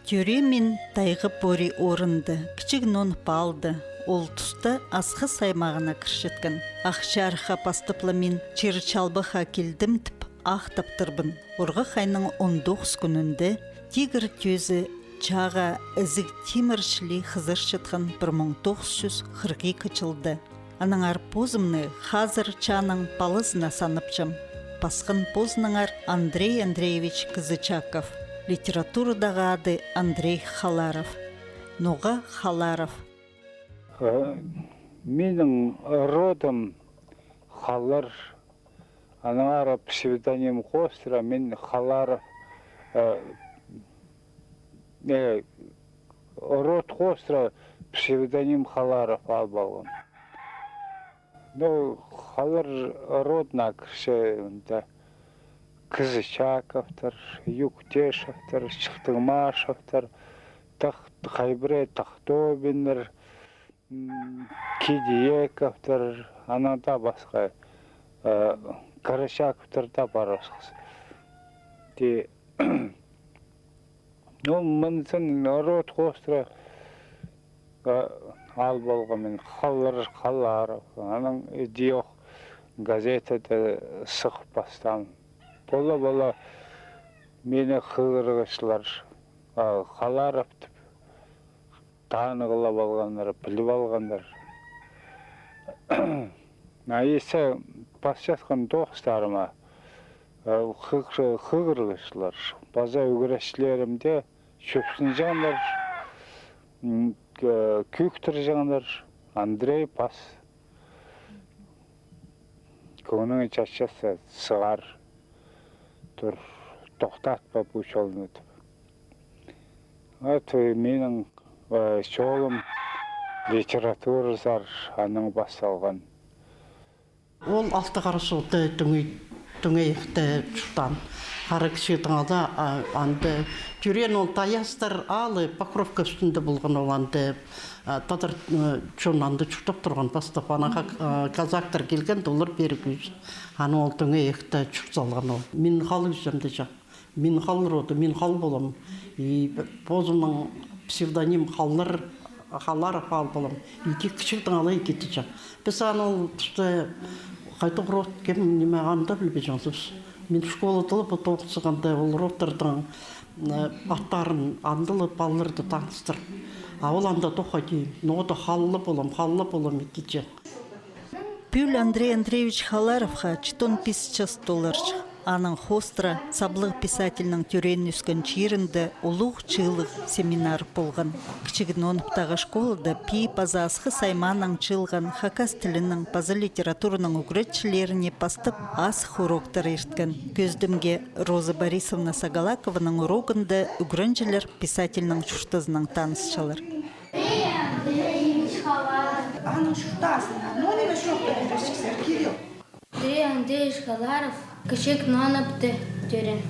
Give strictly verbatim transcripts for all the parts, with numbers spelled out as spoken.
Тӧреем мин тайға пори орында, кічіг Нонып аалда. Ол туста Асхыс аймағына кірчеткен. Ах Чарыхха пастап ла мин Чир Чалбахха килдім тіп ахтап турбын. Орғах айның он тоғыс кӱнінде тигір тӧзі чааға ізіг тимір чіли хызырчатхан пір муң тоғыс чӱс хырых ікі чылда. Аннаңар позымны хазыр чааның палазына санапчам. Пасхан позынаңар Андрей Андреевич Кызычаков. Литературадағы ады Андрей Халаров. Ноға Халаров? Э, минің родым Халлар, аннаңар псевдоним хоостыра мин Халаров, э, э, род хоостыра псевдоним Халаров алып алғам. Ну, Халлар родына кірче, анда Кызычаковтар, Юктешевтар, Чыхтымашевтар, Тах-, хайбірее Тахтобиннер, м, Кидиековтар, анаң даа пасха, э, Карачаковтар даа пар осхас. Ти Ну, мынзын род хоостыра, а, алып алғам мин, Халлар, Халаров. Анаң идӧк газетада сығып пастаам. Пола-пола мині хығырғачылар, а, Халаров тіп танығлап алғаннар, піліп алғаннар. А исі пасчатхан тоғыстарыма, э, хығыр-, хығырғачылар, паза ӱгретчілерім дее чӧпсінҷеңнер, м, к-, кӧктірҷеңнер, Андрей, пас. Кӧңнің чатчатса, сығар. Тур, тохтатпа пу чолны тіп. Вот, э, минің, э, чолым литературазар анаң пасталған. Ол Алты Хара суғда тӱҥей-, тӱҥейікте чуртаан. Хара кічігдең ала, а, анда тӧреен. Ол Таястар аалы, Покровка ӱстӱнде полған ол анда. А, тадар, э, чон анда чуртап турған пастап, анаң ха-, э, казактар килгенде, олар пеер кӧзі. Анаң ол тӱҥейікте чурт салған ол. Мин хал кізем тіҷең. Мин хал роды, мин хал полам. И позымның псевдоним Халлар, Халаров аал полам. Иди кічігдең ала иди тіҷең. Піс аны ол туста хайдағ род, кем, ниме, анда пілбеҷеңміс. Мин школада ла пу тоғынзағанда ол родтарның, э, аттарын анда ла палаларды таныстырып. А ол анда тоғынча, ноға-да Халлы полам, Халлы полам иди тіҷең. Пӱӱл Андрей Андреевич Халаровха читон пис час толарҷых. Аның хоостыра саблығ писательнің тӧреен-ӧскен чирінде улуғ чыылығ семинар полған. Кічіг Ноныптағы школада пии паза Асхыс аймаанаң чыылған хакас тілінің паза литератураның ӱгретчілеріне пастап азых уроктар ирткен. Кӧзідімге, Роза Борисовна Сагалакованың урогында ӱгренҷілер писательнің чуртазынаң танысчалар. Аның чуртазына. Ну, ниме чоохтап пирерҷіксер, Кирилл? Андрей Андреевич Халаров Кічіг Нонапта тӧреен.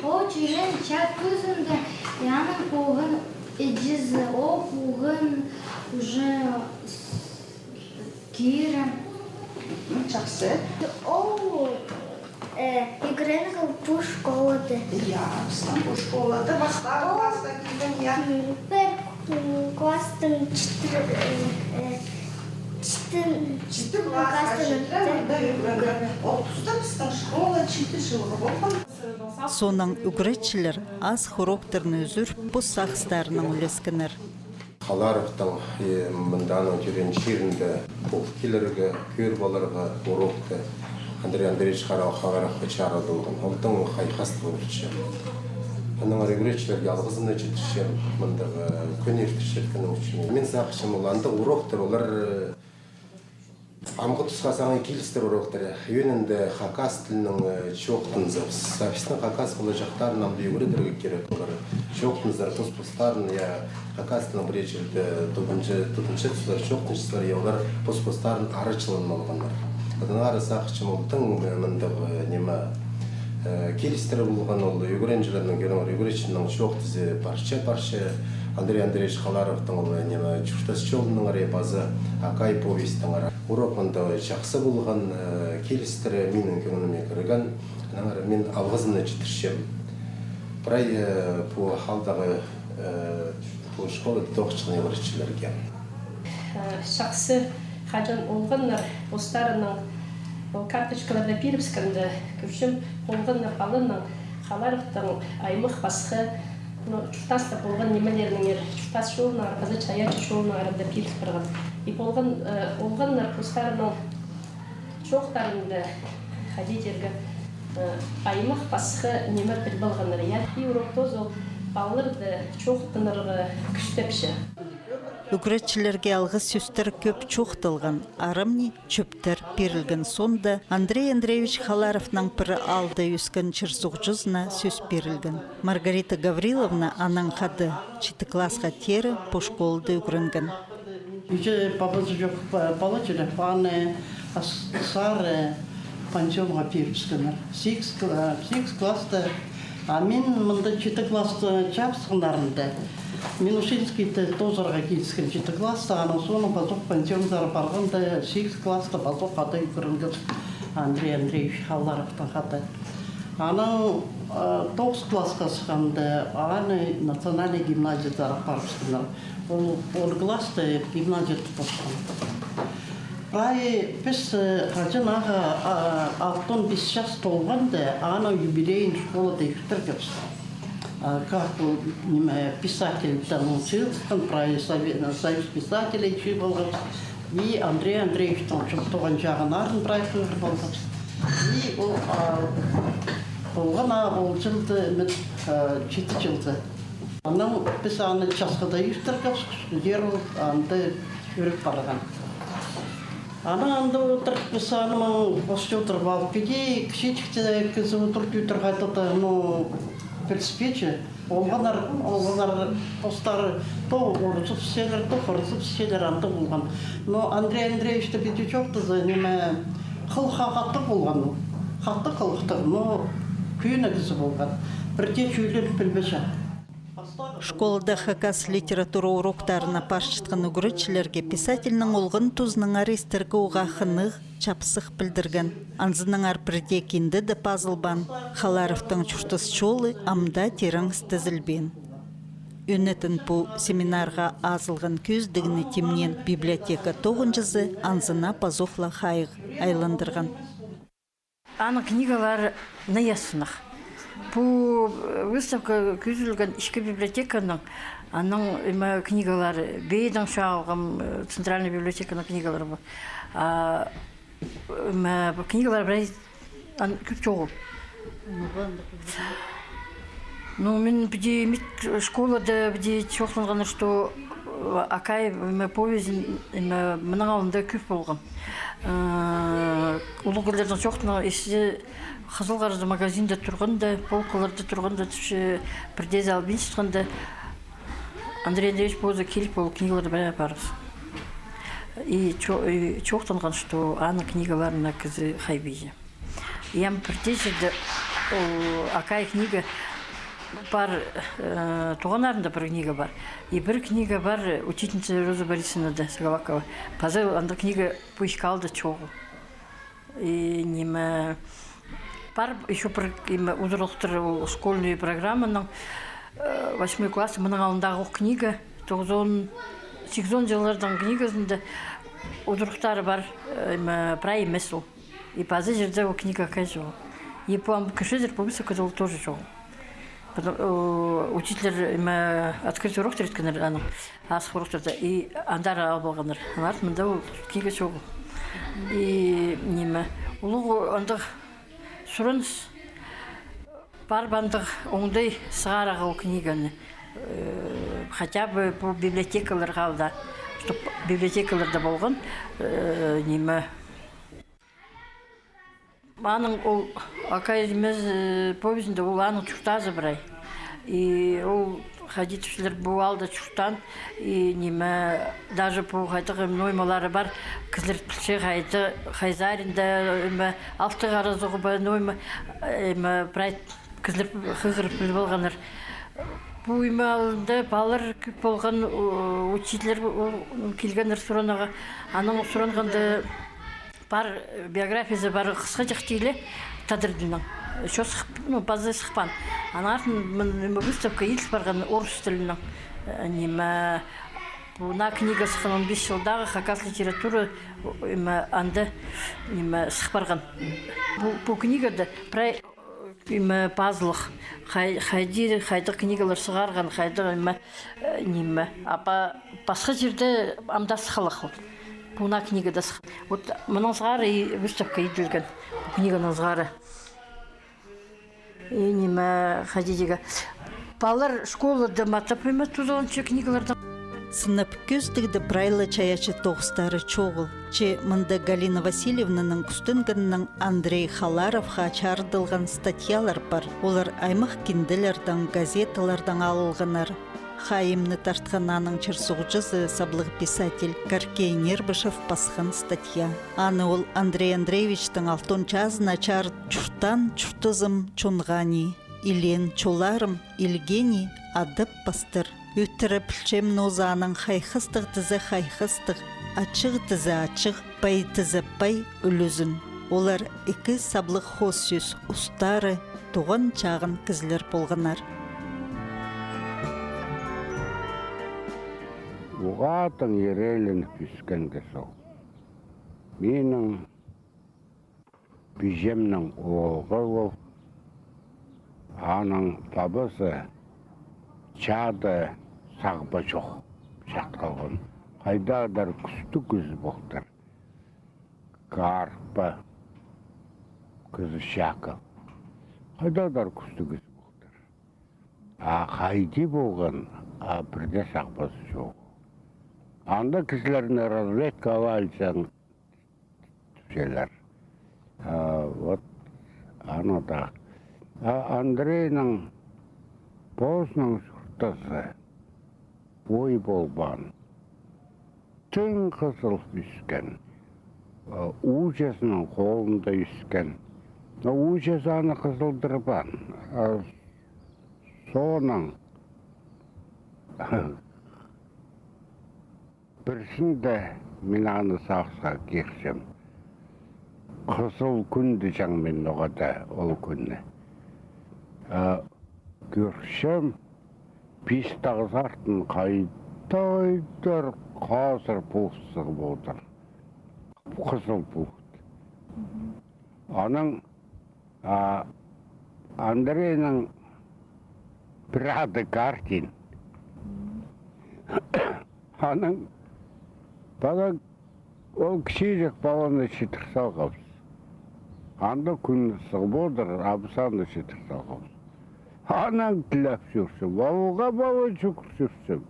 Ол тӧреен чаа кӱзінде, и аның хууған іҷезі, ол хууған уже с-, кирі. М, чахсы. Ол Э, ӱгренген пу школада. Я, пістің пу школада пастағы класста килген, я. М, пір, м, класстың читір, э, э, читір, читір класха класстың читіре мында ӱгренген. Ол туста пістің школа читі чылғы полған. Соонаң ӱгретчілер азых уроктарны ӱзӱріп, пос сағыстарынаң ӱлескеннер. Халаровтың, э, мында аның тӧреен чирінде полып килерге, кӧріп аларға урокты Андрей Андреевич Хара-, Халаровха чарыдылған. Ол тың хайхастығ ӱгретчі. Аннаңар ӱгретчілерге алғызымны читірчем, мындағ, э, кӱн иртірчеткені ӱчӱн. Мин сағынчам, ол андағ уроктар, олар, э, Амғы тусха саңай килістір уроктар. Ӧӧнінде хакас тілінің, э, чоохтанза, пістің хакас полҷаң чахтарын ам даа ӱгредерге кирек полар. Чоохтанзар пос-постарын, я, хакас тілін пірее чирде тудынча, тудынчатсалар, чоохтанчатсалар, я, олар пос-постарын арачылан алғаннар. Аннаңар сағынчам, ол тың, э, мындағ, э, ниме, Э, килістіре полған ол ӱгренҷілернің, кӧріңер, ӱгретчінің чоохтазы парча, парча, Андрей Андреевич Халаровтың ол, э, ниме, чуртас чолынаңар, паза Акай повестьтеңер. Урок мында чахсы полған, э, килістіре, минің кӧңніме кірген. Аннаңар мин алғызымны читірчем. Прай, э, пу аалдағы Э, пу школада тоғынчатхан ӱгретчілерге. Э, чахсы, хаҷан олғаннар постарының, ол карточкаларда пирібіскенде, кӧрчем, олғаннар паланың Халаровтың аймах пасха, ну, чуртаста полған нимелерінеңер, чуртас чолынаңар, паза чайаачы чолынаңар анда пиріл парған. И полған, э, олғаннар постарының чоохтарында, хайди тирге, э, аймах пасха ниме піліп алғаннар, я. И урокта ол палаларды чоохтанарға кӱстепче. Ӱгретчілерге алғыс сӧстер кӧп чоохталған, арам ни чӧптер пирілген. Соонда Андрей Андреевич Халаровнаң пір аалда ӧскен чир-суғҷызына сӧс пирілген. Маргарита Гавриловна анаң хада читі классха теере пу школада ӱгренген. Іҷе-пабазы чох па-, пала чіли, аны ас-, сары пансионға пирібіскеннер. Сигіс кла-, сигіс класста, а мин мында читі класста чабысханнарында, Минусинскийде тоозарға киліскен читі класста, анаң соонаң пазох пансионзар парғанда, сигіс класста пазох хада ӱгренгем Андрей Андреевич Халларовтың хада. Анаң, э, тоғыс классха сыхханда, аны национальный гимназиязар апарыбысханнар. Ол он класста гимназияда тоғынған. Прай піс, э, хаҷан ағаа, а, алтон пис час толғанда, аның юбилейін школада иртіргебіс. А, как ол, ниме, писательдең сыйласхан, прай сове-, Союз писателей чыып алғабыс. И Андрей Андреевичтің чыл туған чағын арын прай хығырып алғабыс. И ол, а, полған, а, ол чылда, мин, а, читі чылда. Анаң піс аны часхыда иртіргебіс, кӱскӱзер ол анда ӱреп парған. Анаң анда одырып, піс анаң пос одырып алып, піди кічіҷек те кізі одырып тӧдір хайда-да, ну, піліспеҷең. Олғаннар, олғаннар постары то орысып істелер, то хырысып істелер, анда полған. Но Андрей Андреевич тее піди чоохтаза, ниме, хылыхха хатығ полған ол. Хатығ хылыхтығ, но кӧні кізі полған. Пір дее чӧлен пілбеҷең. Школада хакас литература уроктарын апарчатхан ӱгретчілерге писательнің олған тузынаңар истерге уғаа хынығ, чапсых пілдірген. Анзынаңар пірдее кинде дее пазылбаан, Халларовтың чуртас чолы ам даа тирең істезілбеен. Ӧнетін пу семинарға азылған кӧзідігні тимнеен библиотека тоғынҷызы анзына пазох ла хайығ айландырған. Аның книгалары наясынах. Пу, э, выставка кӧзіділген ічкі библиотеканың, аның, ниме, книгалары, пейдең чоғыл, м, э, центральный библиотеканың книгалары пу. А, ниме, пу книгалар прай ан-, кӧп чоғыл. Ну, мин піди мит школада піди чоохтанған, что, э, Акай, ниме, повезін, ниме, мының алнында кӧп полған. Э, улуғ кізілернің чоохтанған, если Хызыл Харазда магазинда турғанда, полкаларда турғанда, тіпче, пірдеезі албинчатханда, Андрей Андреевич позы киліп, ол книгаларды прай апарыбысхан. И чо-, и чоохтанған, что аның книгаларына кізі хайбинча. И ам пірдее чирде, о, Акай книга пар, э, туғаннарында пір книга пар. И пір книга пар, э, учительница Роза Борисовнада Сагалакова. Паза анда книга пу ікі аалда чоғыл. И ниме, пар ещё пір, ниме, удурлыхтар ол школьный программаның, э, восьмой класс, мының алнындағы ох книга, тоғызон, сигізон чылларның книгазында удурлыхтары пар, э, ниме, прай нимес ол. И паза чирде ол книга Акай чоғыл. И пу ам кӧрчезер, пу выставкада ол тоже чоғыл. Потом, э, учительлер, ниме, открытый уроктар иткеннер аның, азых уроктарда, и андар алып алғаннар. Аннаңар мында ол книга чоғыл. И ниме, улуғ андағ сурыныс пар ба андағ оңдай сығарарға ол книганы. Э, хотя бы пу библиотекаларға алда, чтоб библиотекаларда полған, э, ниме, аның ол Акай ниме, э, повезінде ол аның чуртазы прай. И ол хайди тіпчелер, пу аалда чуртаан, и ниме, даже пу хайдағ, м, ноймалары пар, кізілер пілче хайда, хайзы аринда, ниме, алты харазығ ба, нойма, э, ниме, прай кізілер хығырып піліп алғаннар. Пу, ниме, алнында палалар кӧп полған, у-, учительлер, у-, килгеннер суранарға. Анаң суранғанда, пар, э, биографиязы пар хысхаҷах тилі тадар тілінең. Чо сых-, ну, паза сыхпаан. Анаң артын мына, ниме, выставка иділ парған орыс тілінең. Э, ниме, пу наа книга сыххан он пис чылдағы хакас литература, ниме, анда, ниме, сых парған. Пу, пу книгада прай, ниме, пазылых. Хай-, хайди, хайдағ книгалар сығарған, хайдағ, ниме, э, ниме. А па-, пасха чирде ам даа сыххалах ол. Пу наа книгада сых-. Вот мының сығара и выставка иділген. Пу книганың сығара. И ниме, хайди тирге, палалар школада матап, ниме, тузаланча книгалардаң. Сынап кӧзідігде прай ла чайаачы тоғыстары чоғыл. Че мында Галина Васильевнаның кӱстенгенінең Андрей Халаровха чарыдылған статьялар пар. Олар аймах кинделердең, газеталардаң алылғаннар. Хайымны тартхан аның чир-суғҷызы, саблығ писатель Каркей Нербышев пасхан статья. Аны ол Андрей Андреевичтің алтон чазына чарыт: «Чуртаан чуртазым чонға ни, илеен чолларым илге ни адап пастыр». Ӧтіре пілчем нооза аның хайхастығ тізе хайхастығ, ачығ тізе ачығ, пай тізе пай ӱлӱзін. Олар ікі саблығ хоос сӧс устары, туған чағын кізілер полғаннар. Уғаа тың ирееленіп ӧскен кізі ол. Минің пиҷемнің оолғы ол, аның пабазы чаада сағба чох чат халған. Хайдағ-да кӱстіг кізі полтыр. Карпа кізі чахсы. Хайдағ-да кӱстіг кізі полтыр. А хайди полған, а пірдее сағбазы чох. Анда кізілерні разведка ала алзаң, тіпчелер. А, вот, аны даа. А Андрейнің позының чуртазы ой полбаан. Тың хызыл ӧскен. А, ууҷазының холында ӧскен. Но ууҷазы аны хызылдырбаан. А, соонаң пірсінде мин аны сағысха кирчем. Хызыл кӱнде чаң мин ноға-да ол кӱнні. А, кӧрчем, пис тағыс артын хайдағ-да хазыр пулут сығып одыр. Хызыл пулут. Анаң, а, Андрейнің пір ады Картин. Анаң пала, ол кічіҷек паланы читір салғабыс. Анда кӱн сығып одыр, абыс аны читір салғабыс. Анаң тілеп чӧрчем, алға пала чӱгӱр чӧрчем.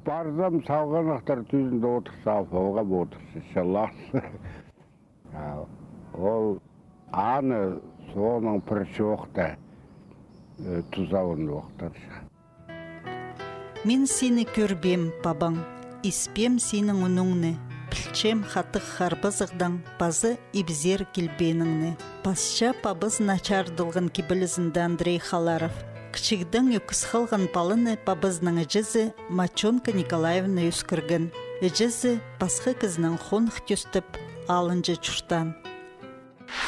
Парзам, салғанахтар тӱзінде одыр салып, алға одырча, чаллас. А, ол аны соонаң пір чоохта, э, тузаланып охтарча. Мин сині кӧрбеем, пабаң, испеем синің ӱніңні, пілчем хатығ харбазығдаң паза ибзер килбееніңні. Пасча пабазына чарыдылған кибелізінде Андрей Халаров. Кічігдең ӧкіс халған паланы пабазының іҷезі Мачонка Николаевна ӧскірген. Іҷезі пасха кізінең хоных тӧстеп, алынҷа чуртаан.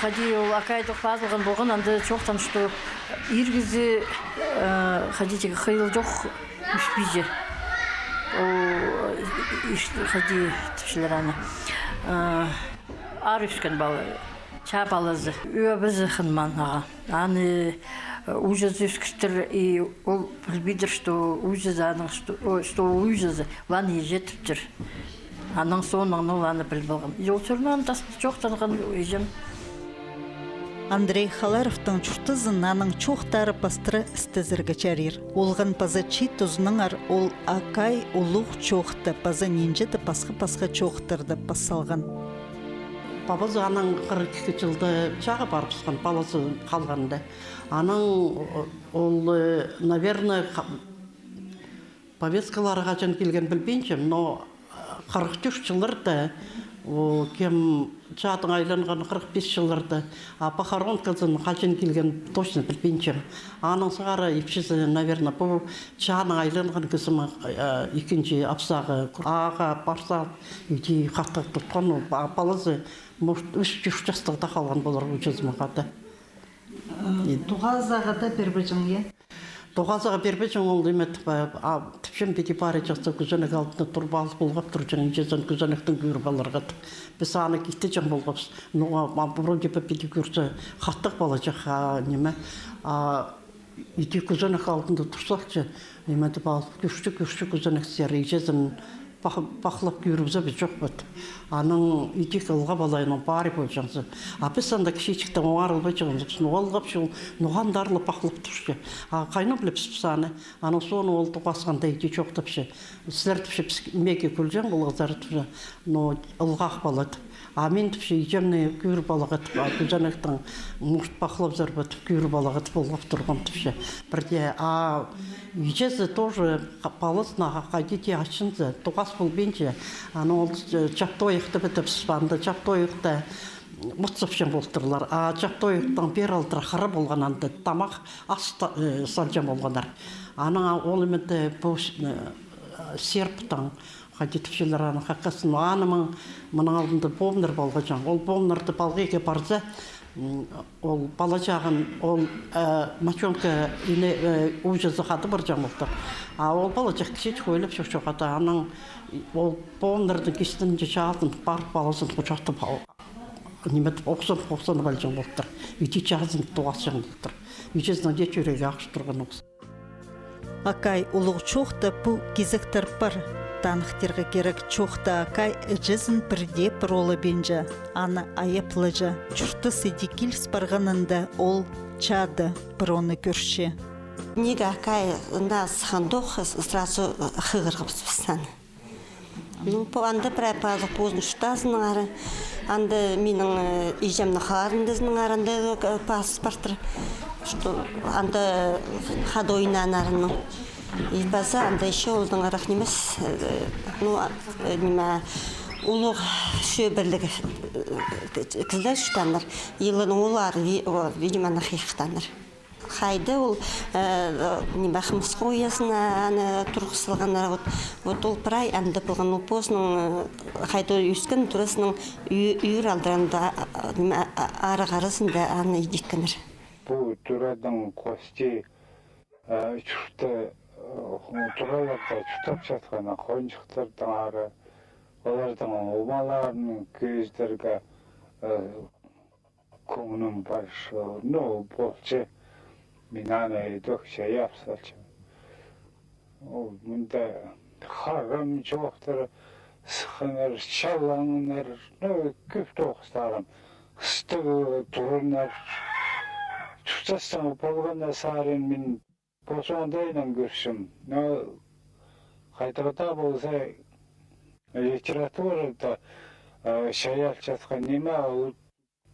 Хайди ол акайдох пазылған полған, анда чоохтаан, что ир кізі, э, хайди тирге, хыйыл чох ӧспинче. Ол, иш-, хайди тіпчелер аны. Э, аар ӧскен пала, чаа палазы. Ӧӧбізі хынмаан ағаа. Аны, э, ууҷазы ӧскіртір, и ол пілбидір, что ууҷазы аның, что, о, что ол ууҷазы, ол аны иҷеттіптір. Анаң соонаң ол аны піліп алған. И ол сӧрнең аны тастап чоохтанған иҷем. Андрей Халаровтың чуртазын аның чоохтары пастыра істезерге чарир. Олған паза чиит тузынаңар ол акай улуғ чоохты паза нинҷе-де пасха-пасха чоохтарны пас салған. Пабазы анаң хырых ікі чылда чааға парыбысхан, палазы халғанда. Анаң ол, э, наверное, ха-, повесткалары хаҷан килген пілбинчем, но, э, хырых тӧрт чылларда, о, кем, чаадаң айланған хырых пис чылларда, а похоронказын хаҷан килген точно пілбинчем. Анаң сығара ипчізі, наверное, пу чаадаң айланған кізі ме, э, ікінҷі апсағы, ағаа парза, иди хатығ тутхан, а палазы, может, ӱс-тӧрт частығда халған полар, ууҷазы ма хада. Тоғазаға даа пирбеҷең, я? Тоғазаға пирбеҷең ол, ниме тіп, а, тіпчем, піди парчатса, кӱзенек алнында турып алып, ылғап турҷаң, иҷезін кӱзенектең кӧріп аларға тіп. Піс аны китіҷең полғабыс. Ну, а, а, вроде бы піди кӧрзе, хатығ полҷах, а, ниме, а, иди кӱзенек алнында турза чи, ниме тіп алып, кӧрче, кӧрче кӱзенексер, иҷезін пах-, пахлап кӧрібізер бе, чох па тіп. Анаң идӧк ылғап алайынаң пари полҷаңзы. А піс анда кічіҷектең оңарылбаҷаңзы. Ну, ылғапча ол, ноға андар ла пахлап турча. А хайдаң пілербіс піс аны. Анаң соонаң ол тоғасханда иди чоохтапча. Сірер тіпче, піс меге кӱлҷең полғазар тіпче. Но ылғах пала тіп. А мин тіпче, иҷемні кӧріп аларға тіп, а, кӱзенектең мурт пахлапчалар ба тіп, кӧріп аларға тіп, ылғап турғам тіпче. Пірде, а иҷезі тоже ха-, палазына ха-, хайди даа ачынза, тоғас полбинча. Анаң ол, э, чаптойыхты пітіп, анда чаптойыхта от сапчаң полтырлар. А чаптойыхтаң пеер алдыра хыра полған анда тамах, ас та-, э, салҷаң полғаннар. Анаң ол ниме де пу, э, серптең, хайди тіпчелер аны хакастаң, аны мын-, мының алнында помнар полғаҷаң. Ол помнарды палғирға парза, м, ол палаҷағын, ол, э, мочонка ине, э, ууҷазы хада парҷаң полтыр. А ол палаҷах кічіҷек ойлап чӧрче хада, анаң ол помнарның кистінҷе чазын парып, палазын хуҷахтап ал-, ниме тіп, охсан-, охсанып алҷаң полтыр. Иди чазын тоғасчаң полтыр. Иҷезінің дее чӱрегі ағып турған ох. Акай улуғ чоохта пу кизектер пар. Таныхтирға кирек, чоохта акай іҷезін пірдее пір олабинча, аны аяплаҷа. Чуртас иди киліс парғанында ол чаада пір оны кӧрче. Ниме акай анда сыххандох, с-, сразу, э, хығырғабыс піс аны. Ну, по-, анда прай пазох позының чуртазынаңар, анда минің, э, иҷемнің харындазынаңар анда, э, пазох партыр, что анда хада ойнааннарынаң. И паза анда ещё олдаңарах нимес, э, ну, а, э, ниме, улуғ чӧбірліг, э, кізілер чуртааннар, и оларның улуғлары, ви-, о, видимо, аны хыйыхтааннар. Хайда ол, э, ниме, хымысха уязына аны турғыс салғаннар, вот, вот ол прай анда полған, ол позының, э, хайда ӧскен туразының ӱ-, ӱр алдыранда, а, а, ниме, а, а, арығ аразында аны идеткеннер. Пу тураның кости, э, чурта, э, тураларда чуртапчатханы, хонҷыхтарның ары, оларның омаларын кӧзідерге, э, кӧңнім пар, что, ну, полча, мин аны идӧк чайап салчам. Ол мында харам чоохтар сыхханнар, чалаңнар, ну, кӧп тоғыстарым. Ыстығ турыннар. Чуртастаң полғаннар сарын мин пос оңдайнаң кӧрчем. Но хайдағ даа полза, литературада, э, чайалчатхан ниме, ол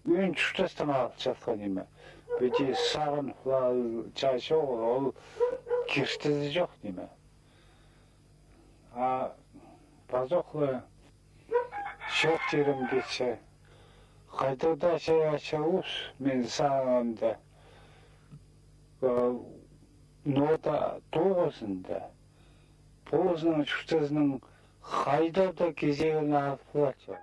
ӧӧн чуртастаң алчатхан ниме. Піди сағынып ла чаа чоғыл, ол киртізі чох ниме. А пазох ла чоохтирым килче, хайдағ даа чайаачы ус, мин сағынғанда, э, нота тоғызында, позының чуртазының хайдағ даа кизегін алып алча.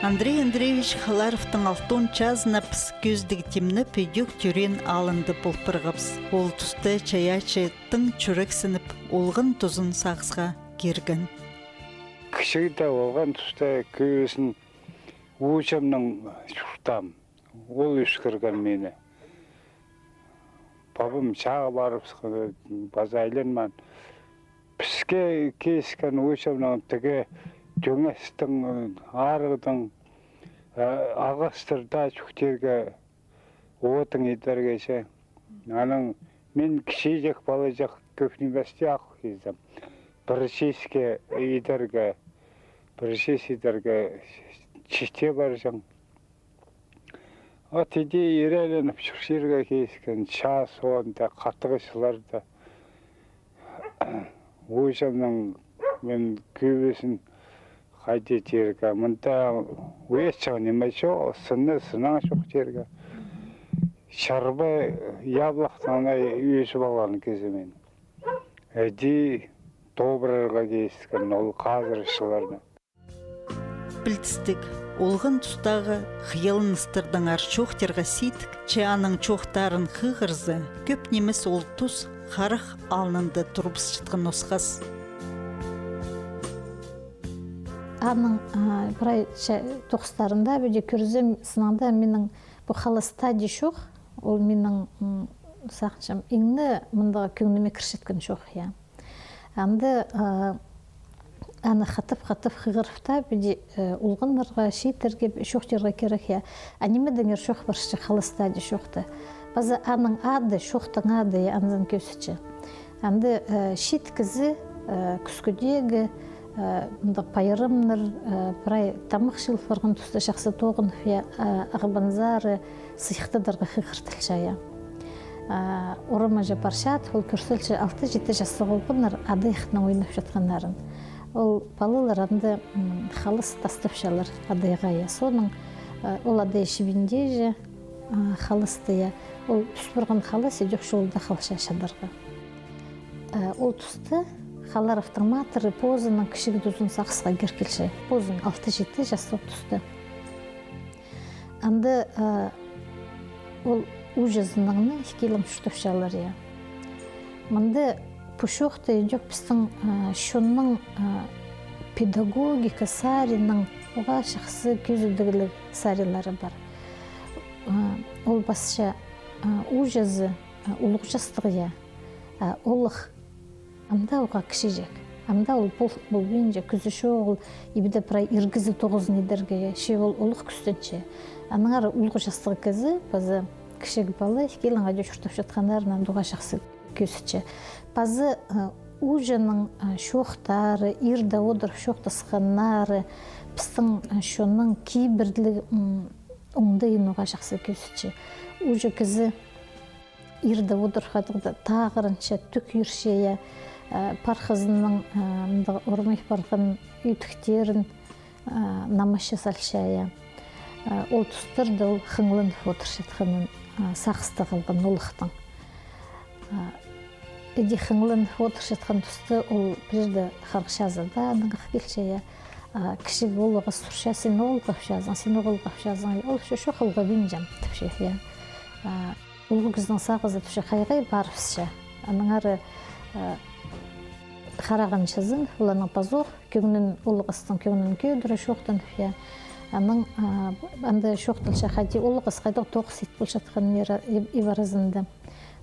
Андрей Андреевич Халаровтың алтон чазына піс кӧзідіг тимнеп, идӧк тӧреен аалында пол парғабыс. Ол туста чайаачы тың чӱрексініп, олған тузын сағысха кирген. Кічігде олған туста кӧзін ууҷамның чуртаам. Ол ӧскірген мині. Пабам чааға парыбысхан, паза айланмаан. Піске киліскен ууҷамның тігі тӧңестің, арығдың, э, ағастар даа чӱктирге, одын идерге че. Анаң мин кічіҷек палаҷах кӧп ниместе ах килзем. Пір чиске идерге, пір чис идерге читче парҷаң. От иди ирееленіп чӱрерге киліскен, чаа соонда хатығ чылларда. Ууҷамның мин кӧбізін хайди тирге, мында уйатчаң ниме чох, сынны сынаң чох тирге. Чарба яблахтаң на ӧзіп алған кізі мин. Іди тобырарға киліскен ол хазыр чылларда. Пілдістіг. Олған тустағы хыйалныстардаң аар чоохтирға сидік, че аның чоохтарын хығырза, кӧп нимес ол тус харах алнында турыбысчатхан осхас. Аның, а, прай ча-, тоғыстарында піди кӧрзем, сынаңда минің пу «Халас тадии чоох», ол минің, м, сағынчам, иң не мындағ кӧңніме кірчеткен чоох, я. Анда, а, аны хатап-хатап хығырып та, піди, э, олғаннарға чииттерге чоохтирға кирек, я. А нимедеңер чоох парча «Халас тадии чоохта»? Паза аның ады, чоохтың ады, я, анзын кӧзітче. Анда, э, чиит кізі, э, кӱскӱдегі, э, мындағ пайрамнар, э, прай тамах чыыл парған туста чахсы тоғынып, я, э, ағбанзары сыйыхтадарға хығыртылча, я. А, орамҷа парчат, ол кӧрзелче алты-читі частығ олғаннар адайахнаң ойнапчатханнарын. Ол палалар анда, м, халас тастапчалар адайға, я. Соонаң, э, ол адай чібіндеҷе, а, халасты, я. Ол тӱс парған халас идӧк чолда халча чадарға. Э, ол туста Халаровтың матыры позының кічіг тузын сағысха кир килче. Позының алты-читі частығ туста. Анда, э, ол ууҷазынаң на ікӧлең чуртапчалар, я. Мында пу чоохта идӧк пістің, э, чонның, э, педагогика саринаң уғаа чахсы кӧзідігліг сарилары пар. Э, ол пасча, э, ууҷазы, э, улуғ частығ, я. А, олох ам даа уғаа кічіҷек. Ам даа ол пол-, полбинча, кӱзі чоғыл, ибде прай ир кізі тоғызын идерге, че ол олох кӱстенче. Аннаңар улуғ частығ кізі, паза кічіг пала, ікӧлең хайди чуртапчатханнарын анда уғаа чахсы кӧзітче. Паза, а, ууҷаның, а, чоохтары, ирде одырып чоохтасханнары, пістің, а, чонның кибірліг, м, оңдайын уғаа чахсы кӧзітче. Ууҷа кізі ирде одырып хайдағ-да тағырынча, тӧк ирче, я, э, пархазының, э, мындағ ормай парған ӧтіктерін, э, намасча салча, я. Э, ол тустарда ол хыңланып одырчатханын, э, сағыста халған олохтың. Э, іди хыңланып одырчатхан туста ол пірдее харғыс чазыда аннаң ах килче, я. Э, кічіг улуғ ас сурча: «Син оғыл хапчазың, син оғыл хапчазың?» Ол: «Чо-, чох, оғыл хапчам», — тіпче, я. Э, Улуғ кізінің сағызы тіпче хайға парыбысча. Аннаңар, э, харағанҷазын, ол аның пазох кӧңнін, улуғ істің кӧңнін кӧдіре чоохтанып, я. Анаң, а, анда чоохталча хайди, улуғ іс хайдағ тоғыс ит полчатханын ира-, и-, иб аразында.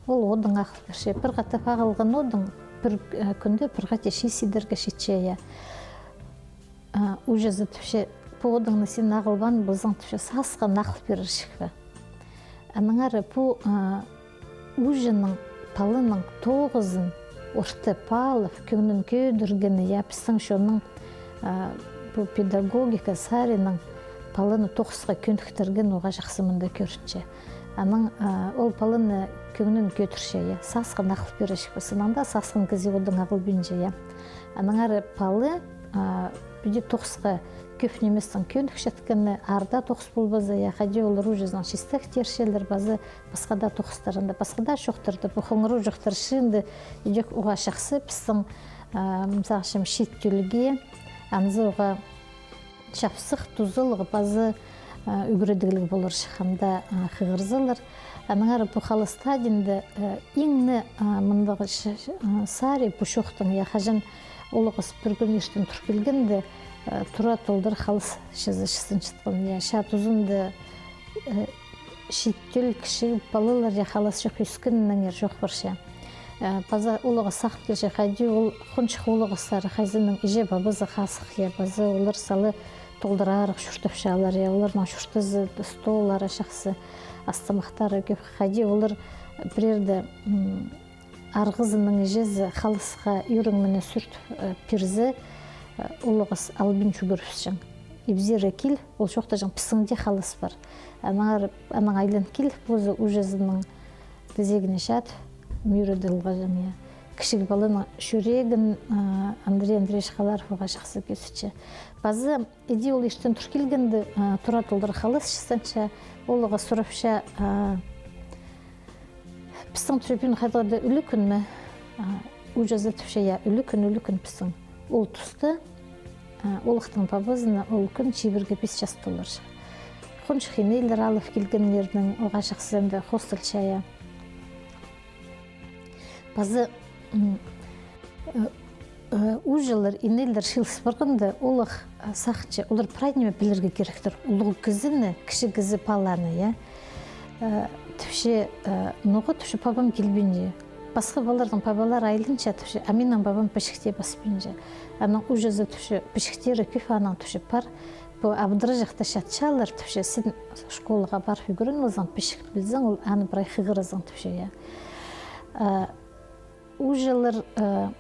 Ол одың ағыл пирче. Пір хатап ағылған одың пір, э, кӱнде пір хати чиис идерге читче, я. А, ууҷазы тіпче: «Пу одыңны син ағылбаан ползаң, — тіпче, — сасхан ағыл пирерҷікпе». Аннаңар пу, а, ууҷаның паланың тоғызын орта паалап, кӧңнін кӧдіргені, я, пістің чонның, а, пу педагогика саринаң паланы тоғысха кӧніктіргені уғаа чахсы мында кӧрінче. Анаң, а, ол паланы кӧңнін кӧдірче, я, сасхан ағыл пирерҷікпе. Сынаңда сасхан кізі одың ағылбинча, я. Аннаңар пала, а, піди тоғысха кӧп ниместең кӧнікчеткені, аар даа тоғыс полбаза, я, хайди олар ууҷазынаң чистек тирчелер, паза пасха даа тоғыстарында, пасха даа чоохтарда, пу хоңыр ууҷахтар чыында идӧк уғаа чахсы пістің, а, мисалҷым, чиит тӧлге, анзы уғаа чапсых, тузалығ паза, а, ӱгредігліг полар чахсы ам даа, а, хығырзалар. Аннаңар пу «Халас тадиинде», а, иң не, а, мындағ ч-, ч-, а, сари пу чоохтың, я, хаҷан улуғ іс пір кӱн иртен тур килгенде, а, тура толдыра халас чазы чазынчатхан, я, чаа тузында, а, чиит тӧл кічіг палалар, я, халас чох ӧскенінеңер чоох парча. Э, паза улуғ ыс сағын килче, хайди ол хонҷых улуғ ыстары, хайзының іҷе-пабазы хазых, я, паза олар сала толдырарах чуртапчалар, я, оларның чуртазы, столлары чахсы, ас-тамахтары кӧп, хайди олар пірерде, м, арғызының іҷезі халасха ӱрең мына сӱртіп, э, пирзе, э, улуғ ыс албин чӱгӱрібісчең. Ибзер кил, ол чоохтаҷаң: «Пістің дее халас пар». Аннаңар, анаң айлан кил, позы ууҷазының тізегіне чат, мӧрі дылғаҷаң, я. Кічіг паланың чӱрегін, а, Андрей Андреевич Халаров уғаа чахсы кӧзітче. Паза іди ол иртен тур килгенде, а, тура толдыра халас чазынча, улуғ ыс сурапча, а, «Пістің, — тіпче, — пӱӱн хайдағ-да ӱлӱкӱн ме?» А, ууҷазы тіпче: «Я, ӱлӱкӱн, ӱлӱкӱн пістің». Ол туста, А, олахтың пабазына ол кӱн чибіргі пис час толдырча. Хонҷых инейлер алып килгеннернең оға чахсы анда хосталча, я. Пазы, м, э, э, ууҷалар, инейлер чыылыс парғанда, олах, э, сағынча, олар прай ниме пілерге киректер. Улуғ кізіні, кічіг кізі паланы, я. Э, тіпче, э, ноға, тіпче, пабам килбинче. Пасха палаларның пабалары айланча, тіпче, а минің пабам пічікте паспинча. Анаң ууҷазы тіпче, пічіктері кӧп аның, тіпче, пар. Пу абдыраҷахта чатчалар, тіпче, син школаға парып ӱгреніп алзаң, пічік пілзең, ол аны прай хығырарзың, тіпче, я. А, ууҷалар, а,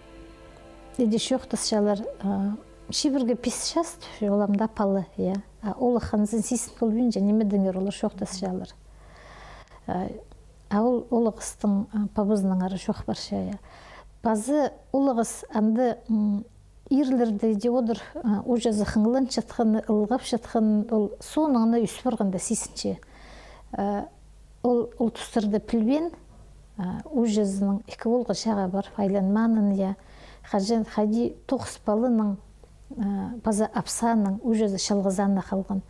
иди чоохтасчалар, а, чибіргі пис час, тіпче, ол ам даа пала, я. А олах анзын сизін полбинча, нимедеңер олар чоохтасчалар. А, а ол, ол ағастың, а, пабазынаңар чоох парча, я. Пазы ол ағас анда, м, ирлерде иди одыр, а, ууҷазы хыңланчатхан, ылғапчатхан, ол соонаң на ӧс парғанда сизінче. А, ол, ол тустарда пілбеен, а, ууҷазының ікі оолғы чааға парып айланмаанын, я, хаҷан, хайди тоғыс паланың, а, паза апсааның ууҷазы чалғызаан на халған.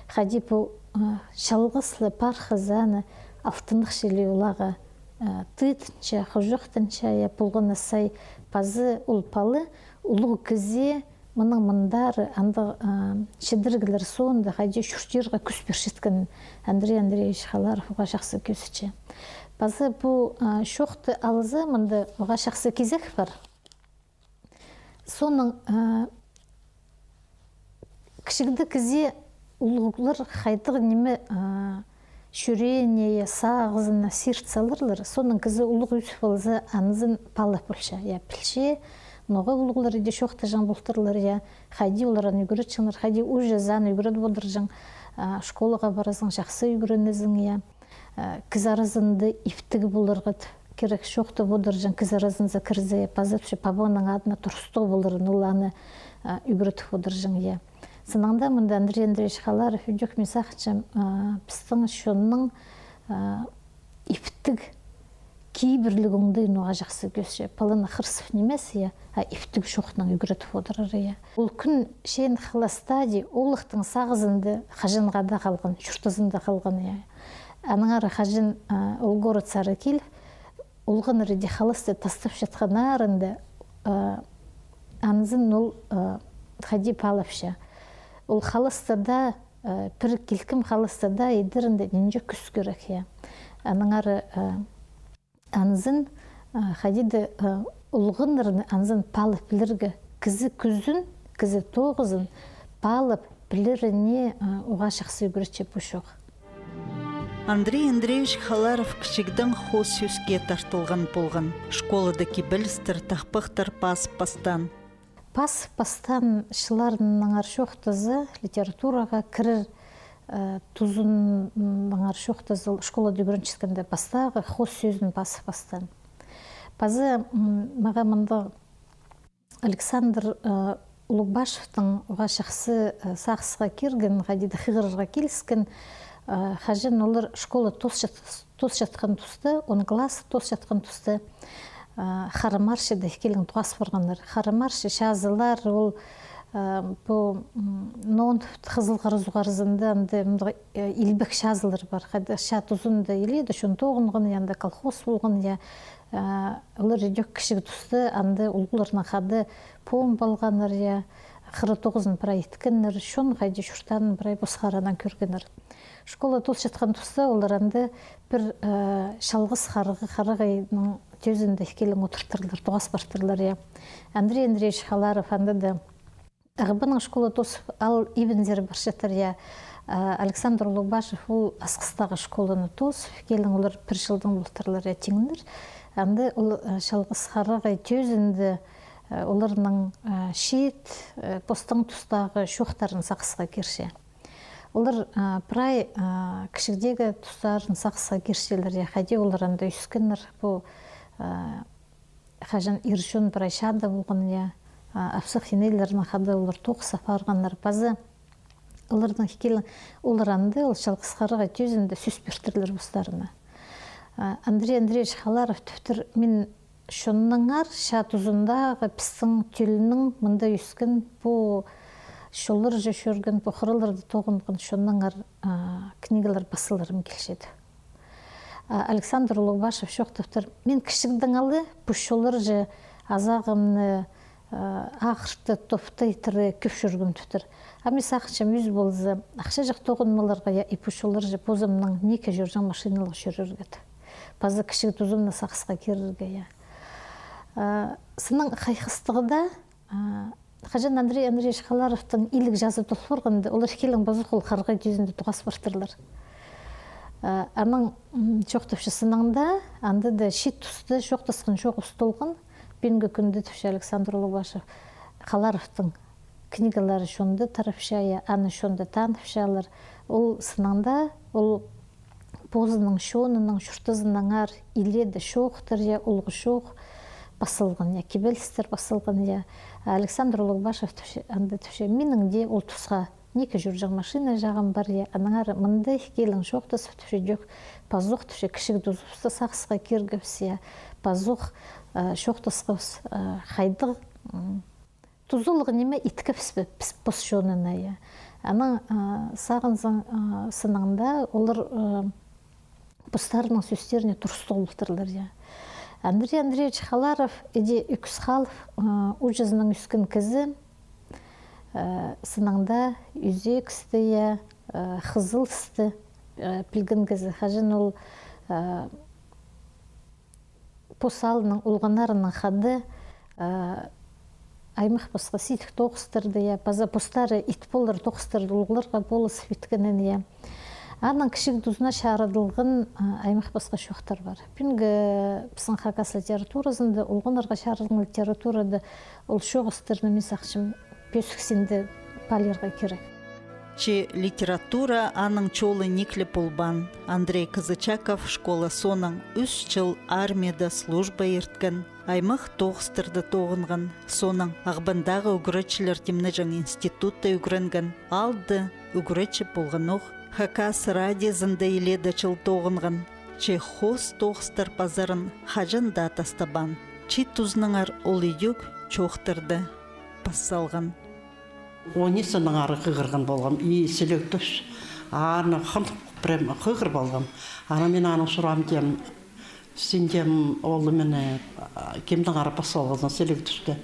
Хайди пу, а, чалғыс ла пар хызы аны алтыннығ чіли олағаа, а, тыытынча, хужахтанча, я, полған на сай, пазы ол пала улуғ кізее мының мындары андағ, а, чідіріглер соонда хайди чуртирға кӱс пирчеткенін Андрей Андреевич Халаров уғаа чахсы кӧзітче. Пазы пу, а, чоохты алза, мында уғаа чахсы кизек пар. Соонаң, а, кічігде кізее улуғлар хайдағ ниме, а, чӱреене, я, сағызына сирт саларлар, соонаң кізі улуғ ӧс полза, анзын пала полча, я, пілче, ноға улуғлар иди чоохтаҷаң полтырлар, я, хайди олар аны ӱгретчеңнер, хайди ууҷазы аны ӱгредіп одырҷаң, а, школаға паразың, чахсы ӱгренезің, я. А, кізі аразында иптіг поларға т-, кирек чоохтап одырҷаң, кізі аразынзар кірзе, паза тіпче пабаңның адына турыстығ поларын, ол аны, а, ӱгретіп одырҷаң, я. Сыннаң даа мында Андрей Андреевич Халаров ідӧк, мин сағынчам, а, пістің чонның, а, иптіг кибірліг оңдайын уғаа чахсы кӧзітче. Паланы хырсып нимес, я, а иптіг чоохнаң ӱгретіп одырар, я. Ол кӱн чейін халас таа иди олахтың сағызында хаҷанға даа халған, чуртазында халған, я. Аннаңар хаҷан, а, ол городсар киліп, олғаннар иди халасты тастапчатханнарында, а, анзын ол, а, хайди паалапча. Ол халаста даа, а, пір килкім халаста даа идерінде нинҷе кӱс кирек, я. Аннаңар, а, анзын, а, хайди даа, а, олғаннарны анзын паалап пілерге, кізі кӱзін, кізі тоғызын паалап пілеріне, а, уғаа чахсы ӱгретче пу чоох. Андрей Андреевич Халаров кічігдең хоос сӧске тартылған полған. Школада кибелістер, тахпахтар пазып пастаан. Пазып пастаан чылларынаңар чоохтаза, литератураға кірер, э, тузынаңар чоохтаза, ол школада ӱгренчеткенде пастағы хоос сӧзін пазып пастаан. Пазы, м, мағаа мындағ Александр, э, Улугбашевтің уғаа чахсы, э, сағысха кирген, хайди даа хығырарға киліскен, э, хаҷан олар школа тоосчат-, тоосчатхан туста, он класс тоосчатхан туста, э, Хара Марчыда ікӧлең тоғас парғаннар. Хара Марчы чазылар, ол, э, пу, м, Нон Хызыл Хара суғ аразында анда, мындағ, э, илбек чазылар пар. Хайда чаа тузында илееде чон тоғынған, я, анда колхоз полған, я, Э, олар ідӧк кічіг туста анда улуғларнаң хада пом полғаннар, я, хыра тоғызын прай иткеннер, чон хайди чуртаанын прай пос харанаң кӧргеннер. Школа тоосчатхан туста олар анда пір, э, чалғыс харығы-, харағайның тӧзінде ікӧлең одыртырлар, тоғас партырлар, я. Андрей Андреевич Халаров анда даа Ағбаннаң школа тоосып, ал ибінзер парчаттар, я. А, Александр Улугбашев, ол Асхыстағы школаны тоосып, ікӧлең олар пір чылдаң полтырлар, я, тиңнер. Анда ол, а, чалғыс харағай тӧзінде, а, оларның, а, чиит, а, постың тустағы чоохтарын сағысха кирче. Олар, а, прай, а, кічігдегі тустарын сағысха кирчелер, я, хайди олар анда ӧскеннер, пу, а, Хаҷан ир чон прай чаада полған, я, а, апсах инейлернең хада олар тоғыс апарғаннар. Пазы оларның ікӧлең, олар анда, ол чалғыс харағай тӧзінде сӧс пиртірлер постарына. А, Андрей Андреевич Халаров тіптір, мин чоннаңар, чаа тузындағы пістің тӧлнің мында ӧскен пу Чолларҷа чӧрген, пу хыраларда тоғынған чоннаңар, а, книгалар пазыларым килчеді. А, Александр Улугбашев чоохтаптыр: «Мин кічігдең ала пу чолларҷа азағымны, а, ағырта, топтайтыра кӧп чӧргем», — тіптір. А мин сағынчам, ӧс полза, ахчаҷах тоғынмаларға, я, и пу чолларҷа позымның ниме чӧрҷең машиналығ чӧрерге. Паза кічіг тузымны сағысха кирерге, я. А, сыннаң хайхастығда, а, хаҷан Андрей Андреевич Халаровтың иліг чазы тол парғанда, олар килең пазох ол харғай тӱзінде тоғас партырлар. А, анаң, м, чоохтапча, сыннаң даа, анда даа чиит туста чоохтасхан чоғыс толған, пӱӱнгі кӱнде, тіпче Александр Улугбашев, Халаровтың книгалары чонда тарапча, я, аны чонда таныпчалар. Ол сыннаң даа, ол позының чонының чуртазынаңар илееде чоохтар, я, улуғ чоох пазылған, я, кибелістер пазылған, я. А Александр Улугбашев тіпче, анда тіпче: «Минің дее ол тусха ниме чӧрҷең машина чағым пар, я. Аннаңар мында килең чоохтазып, тіпче, тӧк, пазох, тіпче, кічіг тузыбысты сағысха киргебіс, я. Пазох, а, чоохтасхабыс, а, хайдағ, м, тузалығ ниме иткебіс пе піс пос чонына, я». Анаң, а, сағынзаң, а, сыннаң даа олар, а, постарының сӧстеріне турыстығ полтырлар, я. Андрей Андреевич Халаров, іди ӧкіс халып, а, уҷазынаң ӧскен кізі, а, сыннаң даа ӧзекісті, я, а, хызылысты, а, пілген кізі. Хаҷан ол, а, пос аалның олғаннарынаң хада, а, аймах пасха сидік тоғыстарды, я, паза постары ит полар тоғыстарды улуғларға полызып иткенін, я. Аның кічіг тузына чарыдылған, а, аймах пасха чоохтар пар. Пӱӱнгі пістің хакас литературазында, олғаннарға чарыдылған литературада ол чоғыстарны, мин сағынчам, пӧзік синде паалирға кирек. Че литература аның чолы ниик ле полбаан. Андрей Козычаков школа соонаң ӱс чыл армияда служба ирткен, аймах тоғыстарда тоғынған, соонаң Ағбандағы ӱгретчілер тимнеҷең институтта ӱгренген, алды ӱгретчі полғанох, Хакас радиозында илееде чыл тоғынған, че хоос тоғыстар пазарын хаҷан даа тастабаан. Чиит тузынаңар ол идӧк чоохтарды пас салған. Онисанаңар хығырған полғам, и сіліг тӱс. Аны хынып, прям хығырып алғам. Аны мин аны сурам, тим, син, тим, ол мені, а, кемнеңер пас салғазың сіліг тӱсті?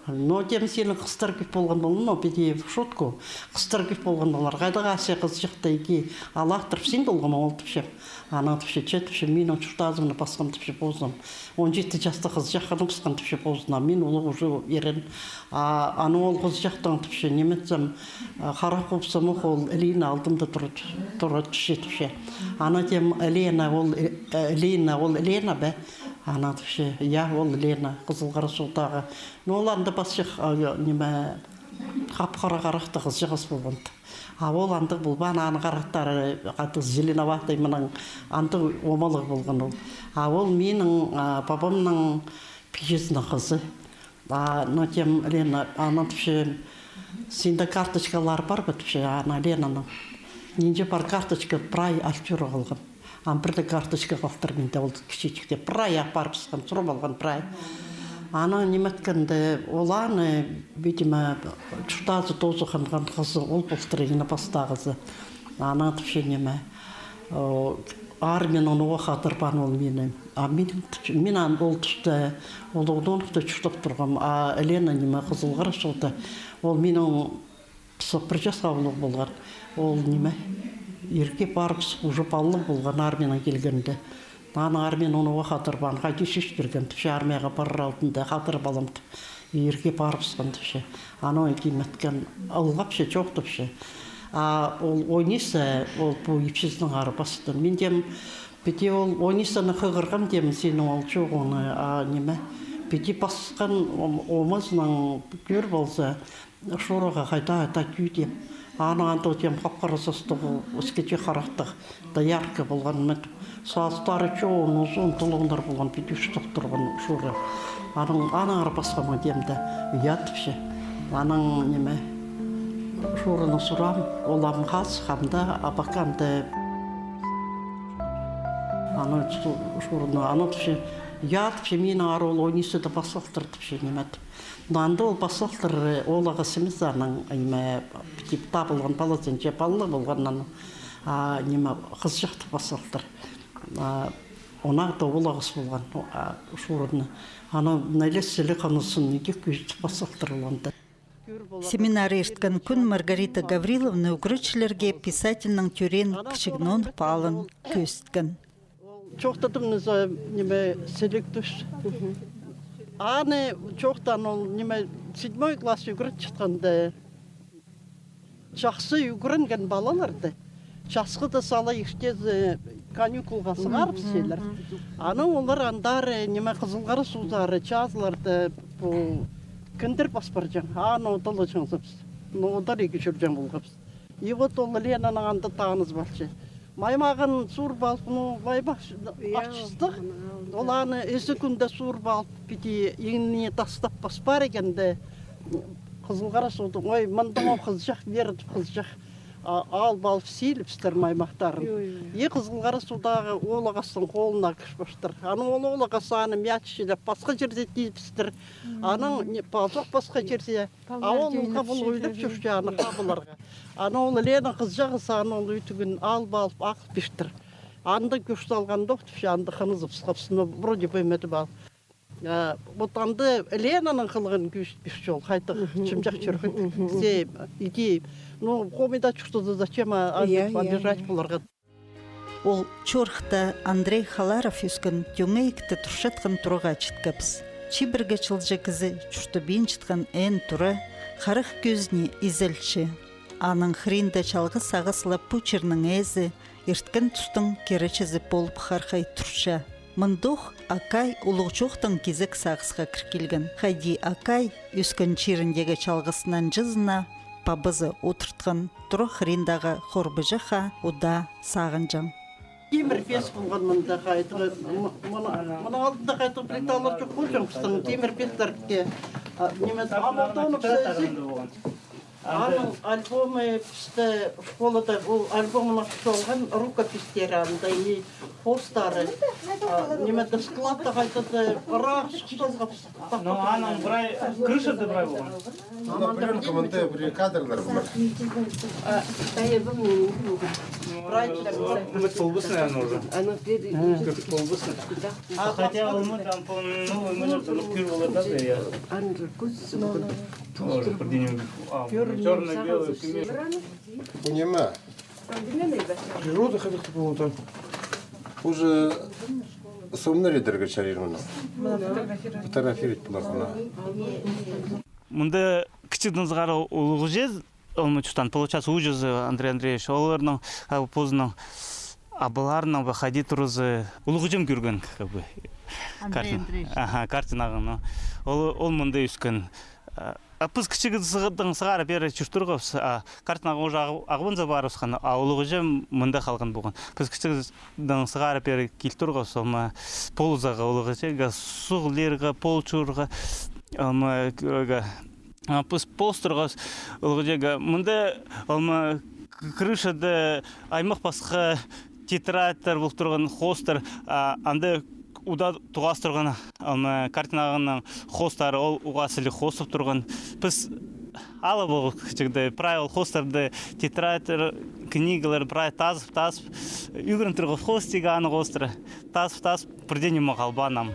Но, тим, синің хыстар кӧп полған полар, но піди в шутку. Хыстар кӧп полған полар. Хайдағ Ася хызыҷахты ікі алаахтырып син полған, ол тіпче. Аны тіпче, че, тіпче, минің чуртазымны пасхан тіпче позым. Он читі частығ хызыҷах хыныбысхан тіпче позына. Мин улуғ уже ирен. А, аны ол хызыҷахтаң тіпче, ниме итсем, а, харах хубсам ох, ол Лина алдымда тура, тура тіпче, тіпче. Аны, тим, Лена, ол, э, Лина, ол Лена бе? Аны тіпче, я, ол Лена, Хызыл Хара суғдағы. Ну, ол анда пасчах, а, ниме, хап-хара харахтығ хызыҷағас полған. А ол андағ полбаан, аның харахтары хатығ зеленоватый, мынаң андағ омалығ полған ол. А ол минің, а, пабамның пиҷезінің хызы. А, ну, тим, Лена, аны тіпче, синде карточкалар пар ба, тіпче, аны Ленаның. Нинҷе пар карточка, прай алтырып алғам. Ам пірдее карточка халтыр минде, ол кічіҷекте. Прай апарыбысхан, сурап алған прай. Аны ниме иткенде, ол аны, видимо, чуртазы тоозы хынған хызы, ол полтыр иң пастағызы. Аны тіпче ниме, о, армиянаң ноға хатырбаан ол мині. А мин, мин аны ол туста, ол Улуғ Донокта чуртап турғам, а Лена ниме, Хызыл Хара суғда, ол минің Пысох пір часха улуғ полған. Ол ниме, ирге парыбыс, уже палалығ полған армиянаң килгенде. Аны армиянаң ноға хатырбаан, хайди чӧс пирген, тіпче, армияға парар алдында хатырып алам тіп. Ирге парыбысхан, тіпче. Аны ой ниме иткен, ылғапча, чоохтапча. А ол Ониса, ол пу ипчізінеңер пасты. Мин, тим, піди ол Онисаны хығырғам, тим, синің ол чоғыңны, а ниме, піди пасхан, ом-, омазынаң кӧр полза, Шураға хайда-хайда кӧдем. Анаң андағ, тим, хап-хара састығ, іске чіли харахтығ, доярка полған, мін. Састары чоон, узун, тулуңнар полған, піди ӱстӱк турған Шура. Анаң, анаңар пасхам, тим, дее, я, тіпче. Анаң ниме, Шуранаң сурам, ол ам хазых, ам даа, а пака ам даа. Аны Шу-, Шуранаң, аны тіпче, Я, тіпче, минің ары ол он ӱс тее пасхалтыр, тіпче, ниме тіп. Но анда ол пасхалтыр, ол ағас нимес, аның, ниме, тіп, табылған палазынҷа паллығ полған, анаң, а, ниме, хызыҷах тіп пасхалтыр. А, онағда ол ағас полған, а, шурыны. Анаң ниме, сіліг хынызын идӧк кӧзідіп пасхалтыр ол анда. Семинар ирткен кӱн Маргарита Гавриловна ӱгретчілерге писательнің тӧреен кічіг нон палын кӧзіткен. Чоохтадым, ниме, сіліг тӱс. Аны чоохтаан ол, ниме, седьмой класс ӱгретчетхенде. Чахсы ӱгренген палаларды часхыда сала иртезі каникулға сығарыбысчалар. Анаң олар андар, ниме, Хызыл Хара суузар чазыларда пу кіндір пас парҷаң. Аны одылы чаңзабыс. Ну, одар игі чӧрҷең полғабыс. И вот ол Ленанаң анда таныс парча. Маймағын суурып алып, ну, маймах ачыстығ. Ол аны ізі кӱнде суурып алып, піди иңніне тастап пас парғанда, Хызыл Хара сууда, ой, мындағ хызыҷах, верді хызыҷах. А, алып алып сиилібістір маймахтарын. И Хызыл Хара суудағы ол ағастың холына кіріп парыптыр. Анаң ол, ол ағас аны мяччілеп пасха чирзер тизібістір. Анаң, ниме, пазох пасха чирзер. А ол хабыл ойлап чӧрче аны хабыларға. Анаң ол Лена хызыҷағас аны ол ӧтігін алып алып ағыл пиртір. Анда кӱс салғандох тіпче, анда хынызыбысхабыс, но вроде бы ниме тіп ал. А, вот анда Ленаның хылығын кӧзіт пирче ол, хайдағ чымҷах чӧрген. Се, иди, ну, хомайда чуртаза, зачем, а, обижать поларға. Ол чорыхта Андрей Халаров ӧскен, тӧңейікте турчатхан тураға читкебіс. Чибіргі чылҷа кізі чуртабинчатхан эн тура харах кӧзіне изелче. Аның хыринда чалғыс ағас ла пу чирнің ээзі, ирткен тустың киречізі полып хархай турча. Мындох Акай улуғ чоохтаң кизек сағысха кір килген. Хайди Акай ӧскен чиріндегі чалғыс нанҷызына пабазы одыртхан тура хыриндағы хорбаҷахха удаа сағынҷаң. Тимір пес полған мында хайдағ, м-, мына, мына алдында хайдағ плиталар чох полҷаң пістің, тимір пестер тіп. А, ниме, амалтоны пісті. Аның альбомы пісті школада, ол альбомына пісті алған рукопистері анда и хоостары. А, ниме, складта хайдағ-да ыраах чыхтазға пісті. Ну, аның прай, крышада прай полған. Мына пленка, мында прай кадрлар полар. Прай. Ымыт полбас, наверное, уже. Кір полбас. А хотя ымыт, там, по, ну, ымыт, ну, кір полар да, я. Тоже определение. А, чёрно-белый, кімге? Пу ниме? Природа хайдағ-да полған. Уже сомнар идерге чарир мыны. Фотографировать полар мыны. Мында кічігдең сығара улуғ чӧрзе, ол ма чуртаан, получается, ууҷазы Андрей Андреевич, оларның, а, позының абаларының ба хайди туразы улуғ чӧрген, как бы. Андрей Андреевич. Аха, Картин ағаның. Ол, ол мында ӧскен. А, а піс кічігдең сығара пеер чӧр турғабыс, а, Картин ағаа уже ағ-, ағбанза парыбысхан, а улуғ іҷе мында халған полған. Піс кічігдең сығара пеер кил турғабыс, ол ма полызарға улуғ іҷеге, суғ илерге, пол чуурға, ол ма кӧрерге. А піс полыс турғабыс улуғ іҷеге. Мында, ол ма к-, крышада аймах-пасха тетрадьтар пол турған, хоостар, а, анда удаа тоғас турған, ам, Картин ағаның хоостары, ол уғаа сіліг хоостап турған. Піс ала полғабыс кічігде, прай ол хоостарды, тетрадьтар, книгалар прай тазып, тазып, ӱгрен турғабыс хоос тиирге, аны хоостар. Тазып, тазып, пірдее ниме халбаан ам.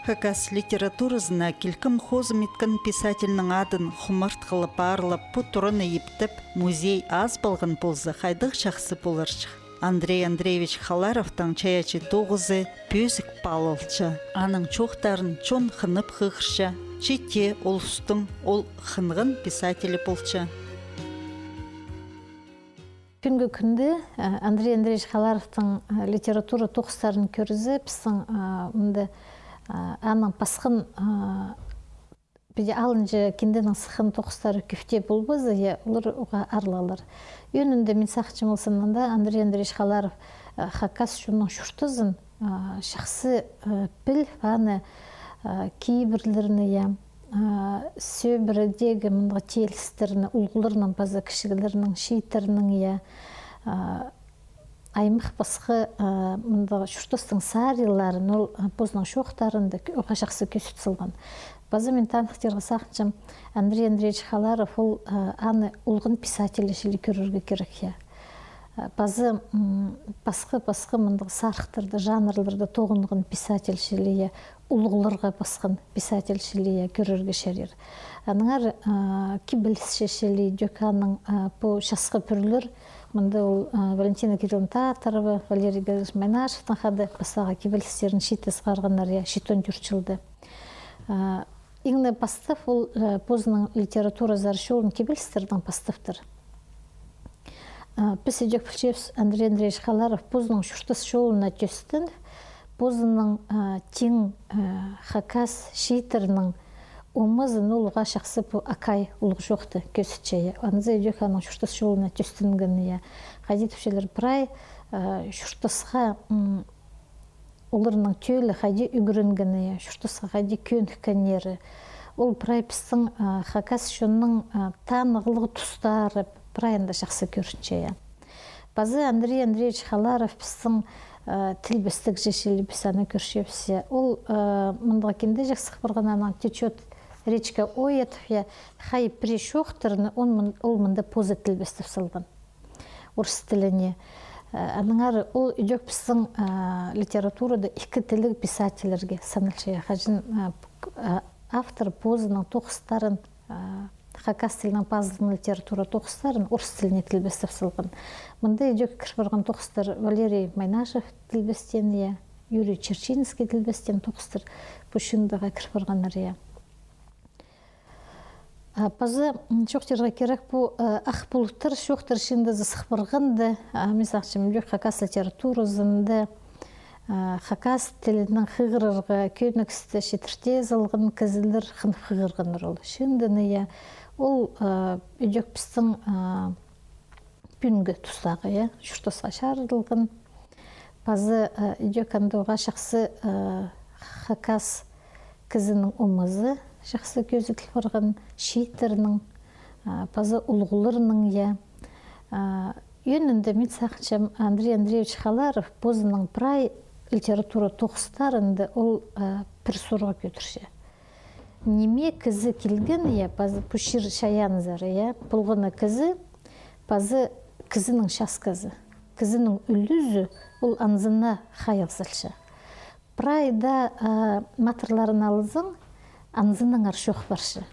Хакас литературазына килкім хозым иткен писательнің адын хумартхылап, аарлап, пу тураны иптеп, музей ас полған полза, хайдағ чахсы поларҷых. Андрей Андреевич Халаровтың чайаачы тоғызы пӧзік паалалча. Аның чоохтарын чон хынып хығырча, чииттее улустың ол хынған писателі полча. Пӱӱнгі кӱнде, э, Андрей Андреевич Халаровтың, э, литература тоғыстарын кӧрзе, пістің, э, мында, э, аның пасхан, э, піди алынҷа кинденің сыххан тоғыстары кӧп тее полбаза, я, олар уғаа аарлалар. Ӧӧнінде мин сағынчам ползам, анда Андрей Андреевич Халаров, э, хакас чонның чуртазын, э, чахсы, э, піл, аны, э, кибірлерні, я, э, сӧбіредегі мындағ теелістерні, улуғларның паза кічіглернің, чииттернің, я, э, аймах пасха, а, мындағ чуртастың саринларын ол, а, позының чоохтарында кӧ-, уғаа чахсы кӧзіт салған. Паза мин таныхтирға сағынчам, Андрей Андреевич Халаров ол, а, аны улуғ писатель чіли кӧрерге кирек, я. А, паза, м, пасха-пасха мындағ сарыхтарда, жанрларда тоғынған писатель чіли, я, улуғларға пасхан писатель чіли, я, кӧрерге чарир. Аннаңар, а, кибелісчі чіли, ідӧк аның, а, пу «Часхы пӱрлер», мында ол, а, Валентина Кирилловна Татарова, Валерий Георгиевич Майнашевтің хада пастағы кибелістерін чиитте сығарғаннар, я, читон тӧрт чылда. А, иң не пастап ол, а, позының литературазар чолын кибелістердең пастаптыр. А, піс ідӧк пілчебіс, Андрей Андреевич Халаров позының чуртас чолына тӧстеніп, позының, а, тиң, а, хакас чииттерінің омазын ол уғаа чахсы пу «Акай» улуғ чоохта кӧзітче, я. Анзы ідӧк аның чуртас чолына тӧстенгені, я. Хайди тіпчелер, прай, а, чуртасха, м, оларның тӧлі хайди ӱгренгені, я, чуртасха хайди кӧніккеннері. Ол прай пістің, а, хакас чонның, а, танығлығ тустары прайында чахсы кӧрінче, я. Паза Андрей Андреевич Халаров пістің, а, тілбестегҷі чіли, піс аны кӧрчебіс, я. Ол, а, мындағ киндеҷек сых парған, аның «Течёт речка Оя» тіп, я, хай пірее чоохтарны он мын-, ол мында позы тілбестеп салған орыс тіліне. Э, аннаңар ол ідӧк пістің, э, литературада ікі тілліг писательлерге саналча. Хаҷан, э, к-, э, автор позының тоғыстарын, э, хакас тілінең пазылған литература тоғыстарын орыс тіліне тілбестеп салған. Мында ідӧк кір парған тоғыстар Валерий Майнашев тілбестеен, я, Юрий Черчинский тілбестеен тоғыстар пу чыындыға кір парғаннар, я. А, паза, м, чоохтирға кирек, пу, э, «Ах пулуттар» чоохтар чыындызы сых парғанда, а, мин сағынчам, ідӧк хакас литературазында, а, хакас тілінең хығырарға кӧніксті читірте салған кізілер хынып хығырғаннар ол чыындыны, я. Ол, а, ідӧк пістің, а, пӱӱнгі тустағы, я, чуртасха чарыдылған. Паза, э, ідӧк анда уғаа чахсы, э, хакас кізінің омазы чахсы кӧзіділ парған, чииттернің, э, паза улуғларның, я. Э, ӧӧнінде мин сағынчам, Андрей Андреевич Халаров позының прай литература тоғыстарында ол, э, пір сурығ кӧдірче. Ниме кізі килген, я, паза пу чир-чайаанзар, я, полған на кізі, паза кізінің часказы, кізінің ӱлӱзі, ол анзына хайығ салча. Прайда, а, матырларын алзаң, анзынаңар чоох парча.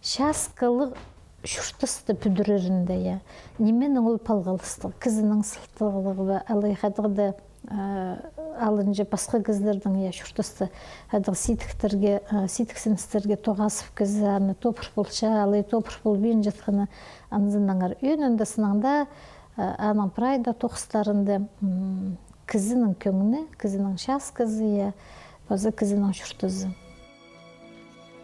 Часхалығ чуртасты пӱдірерінде, я. Нименің ол палғалыстығ, кізінің сылтағлығы ба, алай хайдағ-да, а, алынҷа пасха кізілернің, я, чуртасты хайдағ сидіктерге, а, сидіксіністерге тоғазып, кізі аны тобыр полча, алай тобыр полбинчатханы анзынаңар. Ӧӧнінде сынында, а, аның прайда тоғыстарында, м, кізінің кӧңні, кізінің часказы, я, паза кізінің чуртазы.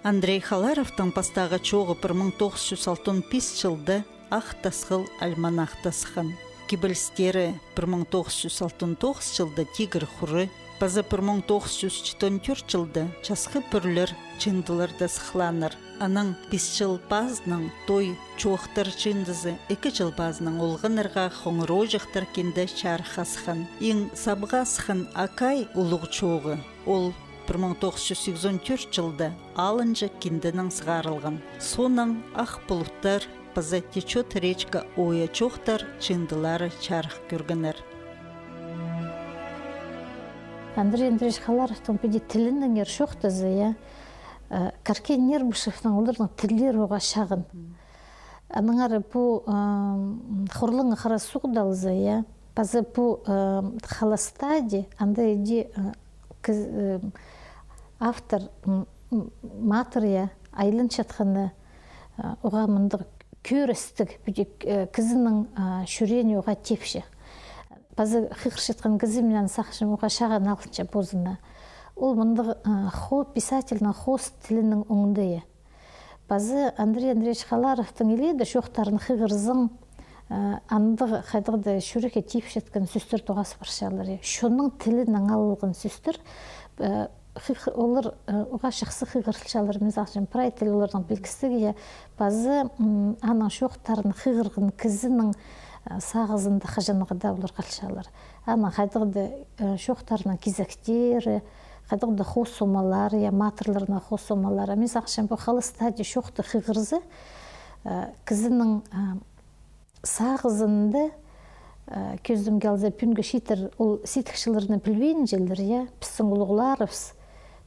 Андрей Халаровтың пастағы чооғы пір муң тоғыс чӱс алтон пис чылда «Ах тасхыл» альманахта сыххан. Кибелістері пір муң тоғыс чӱс алтон тоғыс чылда «Тигір хуры», паза пір муң тоғыс чӱс читон тӧрт чылда «Часхы пӱрлер» чыындыларда сыхлааннар. Анаң «Пис чыл пазынаң той» чоохтар чыындызы, «Ікі чыл пазынаң олғаннарға хоңыр оҷахтар» кинде чарыхха сыххан. Иң сабыға сыххан «Акай» улуғ чооғы, ол пір муң тоғыс чӱс сигізон тӧрт чылда алынҷа кинденең сығарылған. Соонаң «Ах пулуттар» паза «Течёт речка Оя» чоохтар чыындылары чарых кӧргеннер. Андрей Андреевич Халаровтың піди тілінеңер чоохтаза, я, э, Каркен Нербышевтің оларның тіллері уғаа чағын. Аннаңар пу, ам, хурлаңа харас суғда алза, я, паза пу, ам, халаста даа, анда иди, а, кіз-, ам, автор, м, м, матыр, я, айланчатханы, а, уғаа мындағ кӧрістіг, піди, э, кізінің, а, чӱреені уғаа тепче. Паза хығырчатхан кізі, мин сағынчам, уғаа чағын алынча позына. Ол мындағ, а, хо-, писательнің хоос тілінің оңдайы. Паза Андрей Андреевич Халаровтың илееде чоохтарын хығырзаң, э, андағ хайдағ-да чӱрекке типчеткен сӧстер тоғас парчалар. Чонның тілінең алылған сӧстер, э, хығ-, олар, э, уғаа чахсы хығырылчалар. Мин сағынчам, прай тіл оларның пілдістіг, я, паза, м, аның чоохтарын хығырған кізінің Сағызында хаҷанғы даа олар халчалар. Анаң хайдағ-да, э, чоохтарның кизектері, хайдағ-да хоос омалары, я, матырларның хоос омалары. Мин сағынчам, пу халас таа даа чоохты хығырза, э, кізінің, э, сағызында, э, кӧзідімге алза, пӱӱнге читір ол сидікчілерні пілбинчелер, я, пістің улуғларыбыс,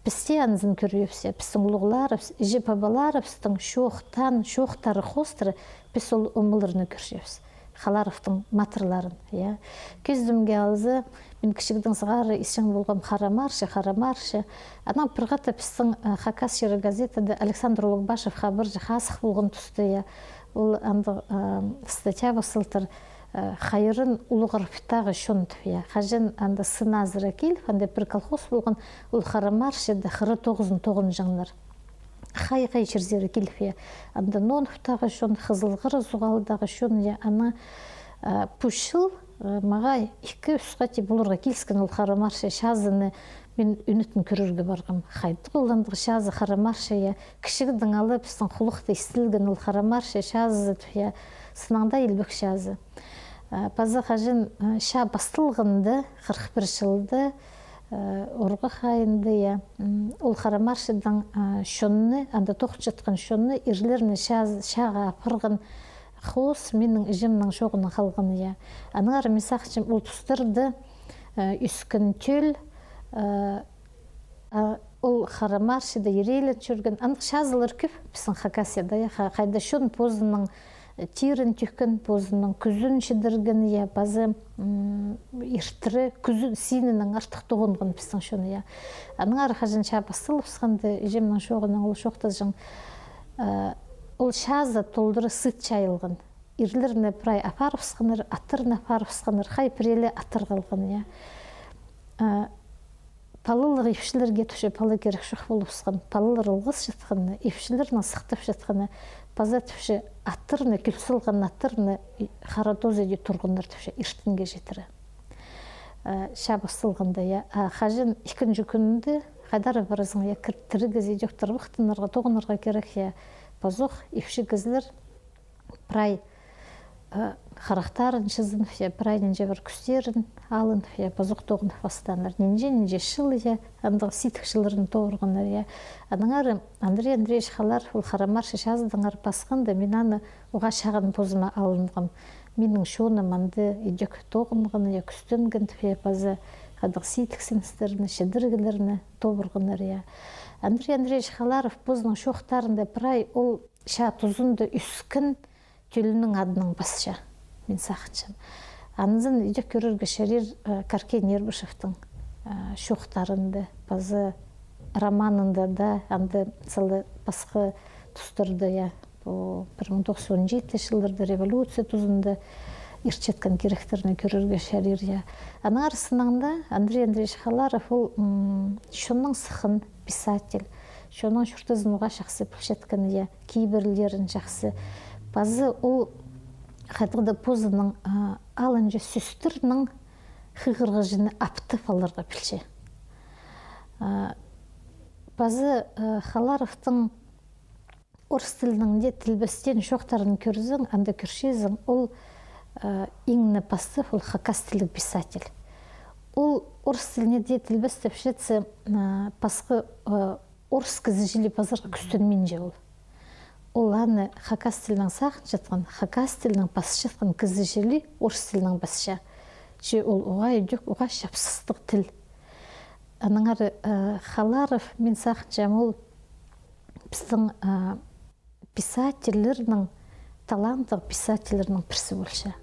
піс тее анзын кӧрчебіс, я, пістің улуғларыбыс, іҷе-пабаларыбыстың чоохтаан, чоохтары хоостыра піс ол омаларны кӧрчебіс. Халаровтың матырларын, я. Кӧзідімге алза, мин кічігдең сығара исчең полғам «Хара Марчы», «Хара Марчы». Анаң пір хати пістің, э, «Хакас чирі» газетада Александр Улугбашев хабарҷы хазых полған туста, я. Ол андағ, э, статья пасталтыр, э, «Хайран улуғ ырыптағы чон» тіп, я. Хаҷан анда сын азыра киліп, анда пір колхоз полған, ол «Хара Марчыда» хыра тоғызын тоғынҷаңнар. Хай-хай чирзер киліп, я. Анда Нонуфтағы чон, Хызыл Хыра суғалдағы чон, я. Ана, а, пу чыл, а, мағаа ікі-ӱс хати поларға киліскен ол «Хара Марчы» чазыны мин ӱнетін кӧрерге парғам. Хайдағ ол андағ чазы «Хара Марчы», я. Кічігдең ала пістің хулахта истілген ол «Хара Марчы» чазы, я. Сыннаң даа илбек чазы. А, паза хаҷан, а, чаа пасталғанда, хырых пір чылда, э, Орғах айында, я. М, ол «Хара Марчыдаң», э, чонны, анда тоғынчатхан чонны, ирлерні ча-, чааға апарған хоос минің іҷемнің чооғынаң халған, я. Аннаңар мин сағынчам, ол тустарда, э, ӧскен тӧл, э, а, ол «Хара Марчыда» иреелеп чӧрген, андағ чазылар кӧп пістің Хакасияда, я, ха-, хайда чон позының тирін тӧккен, позының кӱзін чідірген, я, паза, м, иртіре кӱзі синінең артых тоғынған пістің чон, я. Аннаңар хаҷан чаа пасталыбысханда, іҷемнің чооғынаң ол чоохтаҷаң, э, ол чазы толдыра сыт чайылған. Ирлерні прай апарыбысханнар, аттарны апарыбысханнар, хай пірее ле аттар халған, я. Э, Палалар ипчілерге тіпче пала кирек чох полыбысхан. Палалар ылғасчатханны, ипчілернің сыхтапчатханны, паза тіпче аттарны, кӱл салған аттарны хара тооза иди турғаннар тіпче иртенге читіре. Э, чаа пасталғанда, я, а хаҷан ікінҷі кӱнінде хайдар парзаң, я, кір-, тіріг кізі идӧк тарбахтанарға, тоғынарға кирек, я, пазох ипчі кізілер прай, э, харахтарын чызынып, я, прай нинҷе пар кӱстерін алынып, я, пазох тоғынып пастааннар. Нинҷе, нинҷе чыл, я, андағ сидікчілерні тоғынғаннар, я. Аннаңар Андрей Андреевич Халаров ол «Хара Марчы» чазыдаңар пасханда, мин аны уғаа чағын позыма алынғам. Минің чоным анда идӧк тоғынған, я, кӱстенген тіп, я, паза хайдағ сидіксіністерні, чідіріглерні тоғынғаннар, я. Андрей Андреевич Халаров позының чоохтарында прай ол чаа тузында ӧскен тӧлнің адынаң пасча, мин сағынчам. Анзын идӧк кӧрерге чарир, э, Каркей Нербышевтің, э, чоохтарында, паза романында даа, анда сала пасха тустарда, я, пу пір муң тоғыс чӱс он читі чылларда революция тузында иртчеткен киректерні кӧрерге чарир, я. Аннаңар сыннаң даа Андрей Андреевич Халаров ол, м, чонның сыхын, писатель. Чонның чуртазын уғаа чахсы пілчеткен, я, кибірлерін чахсы. Паза ол хайдағ-да позының, а, алынҷа сӧстернің хығырғыҷыны аптап аларға пілче. А, паза, а, Халаровтың орыс тілінең дее тілбестеен чоохтарын кӧрзең, анда кӧрчезің, ол, а, иң не пастап, ол хакас тілліг писатель. Ол орыс тіліне дее тілбестепчетсе, а, пасха, а, орыс кізі чіли пазарға кӱстенминче ол. Ол аны хакас тілінең сағынчатхан, хакас тілінең пасчатхан кізі чіли орыс тілінең пасча. Че ол уғаа идӧк, уғаа чапсыстығ тіл. Аннаңар, э, Халаров, мин сағынчам, ол пістің, э, писательлернің, таланттығ писательлернің пірсі полча.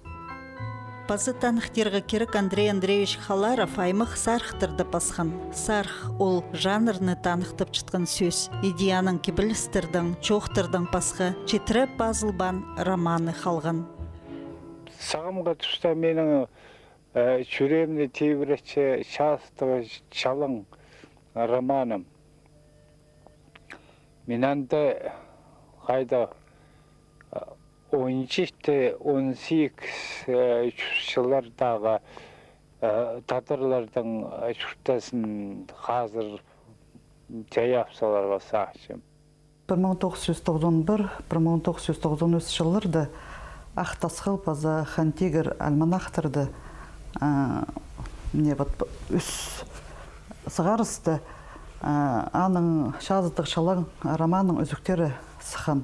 Паза таныхтирға кирек, Андрей Андреевич Халаров аймах сарыхтарда пасхан. Сарых — ол жанрны таныхтапчатхан сӧс. Иди анаң кибелістердең, чоохтардаң пасха читіре пазылбаан романы халған. Сағамғы туста минің, э, чӱреемні тибіретче «Частығы чалаң» романым. Мин анда хайда, а, он читі, он сигіс, э, чыллардағы, э, тадарлардың, э, чуртазын хазыр чайап саларға сағынчам. Пір муң тоғыс чӱс тоғызон пір, пір муң тоғыс чӱс тоғызон ӱс чылларда «Ах тасхыл» паза «Хан Тигір» альманахтарда, а, мына вот ӱс сығарыста, а, аның «Чазыттығ чалаң» романның ӱзӱктері сыххан.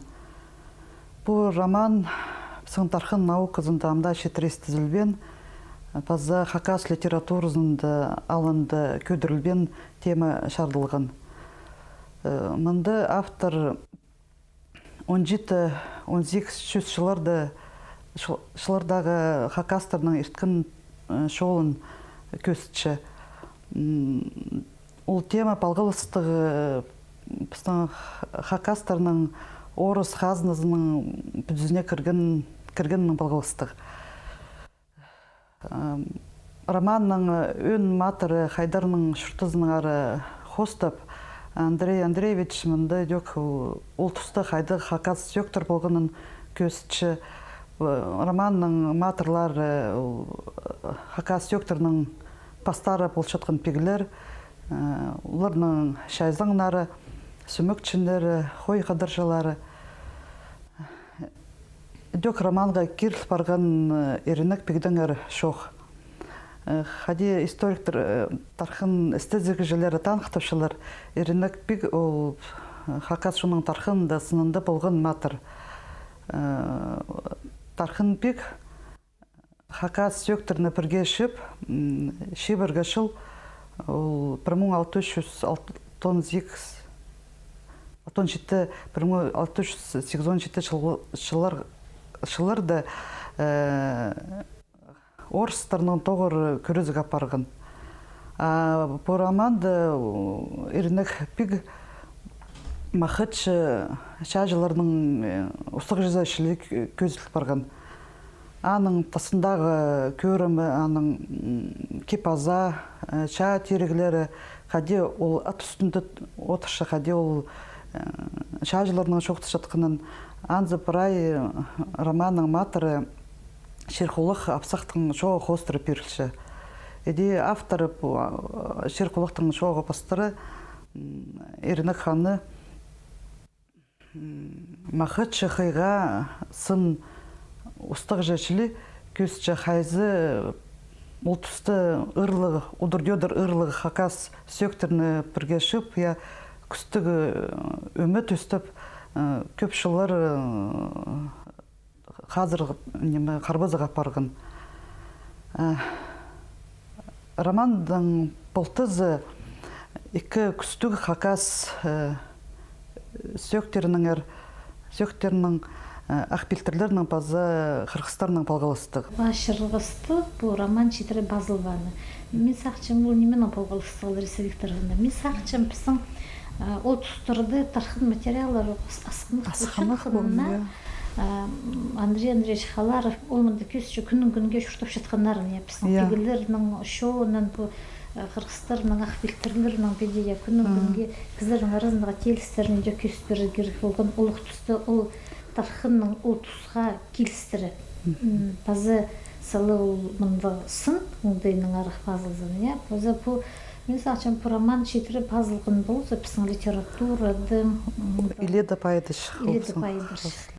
Пу роман пістің тархын науказында ам даа читіре істезілбеен, паза хакас литературазында алнында кӧдірілбеен тема чарыдылған. Э, мында автор он читі, он сигіс чӱс чылларда, чыл-, чыллардағы хакастарның ирткен, э, чолын кӧзітче. М, ол тема палғалыстығ, э, пістің х-, хакастарның орыс хазназының пӱдізіне кірген, кіргеннең палғалыстығ. Ам, романның, э, ӧӧн матыры Хайдарның чуртазынаңар хоостап, Андрей Андреевич мында идӧк ол, ол туста хайдағ хакас сӧӧктер полғанын кӧзітче. Э, романның матырлары, ол, э, хакас сӧӧктернің пастары полчатхан пиглер, э, оларның чайзаңнары, сӱмекченнері, хой хадарҷылары. Идӧк романға киріл парған, э, Иренек пигдеңер чоох. Э, хайди историктер, э, тархын істезігҷілері таныхтапчалар, Иренек пиг ол, э, хакас чонның тархынында, сынында полған матыр. Э, тархын пиг хакас сӧӧктерні пірге чыып, м, чибіргі чыл, ол пір муң алты чӱс алтон сигіс, алтон читі, пір муң алты чӱс сигізон читі чыл-, чыллар, чылларда, э, орыстарнаң тоғыр кӱрезіг апарған. А пу романда, у, Иренек пиг махачы чааҷыларның, э, устағҷызы чіли кӧзіділ парған. Аның тастындағы кӧрімі, аның, м, кип-азаа, э, чаа тиріглері, хайди ол ат ӱстӱнде одырча, хайди ол, э, чааҷыларнаң чоохтасчатханын, анзы прай, э, романның матыры Чир-Хулах Апсахтың чооғы хоостыра пирілче. Іди авторы пу, а, Чир-Хулахтың чооғы пастыры, м, Иренек ханны, м, махачы хыйға сын устағҷы чіли кӧзітче, хайзы ол туста ырлығ, удур-тӧдір ырлығ хакас сӧӧктерні пірге чыып, я, кӱстіг, э, ӱмӱт ӧстіп, э, кӧп чыллар, э, хазыр, ниме, харбазығ апарған. Э, романның полтызы ікі кӱстіг хакас, э, сӧӧктерінеңер, сӧӧктерінің, э, ах пилтірлерінің паза хырғыстарның палғалыстығ. Ачырғастығ пу роман читіре пазылбааны. Мин сағынчам, ол нименең палғалыстығ ол рисовиктер арасында. Мин сағынчам, пістің, э, ол тустарда тархын материаллар ас-, асхынах, асхынах полчатханына, полған, я. А, м, Андрей Андреевич Халаров, ол мында кӧзітче кӱннің кӱнге чуртапчатханнарын, я, пістің, я, пиглернің чонын, пу, э, хырғыстарның, ах пилтірлернің піди, я, кӱннің, м, кӱнге кізілернің аразындағы теелістерін дее кӧзіт пирерге кирек полған. Ол ох туста ол тархынның ол тусха килістіре. Мгм. М, паза сала ол мында сын, оңдайынаң арах пазылзын, я. Паза пу, мин сағынчам, пу роман читіре пазылған полза, пістің литературада, м, илееде пайда чыхханзын. Илееде пайда чыххан.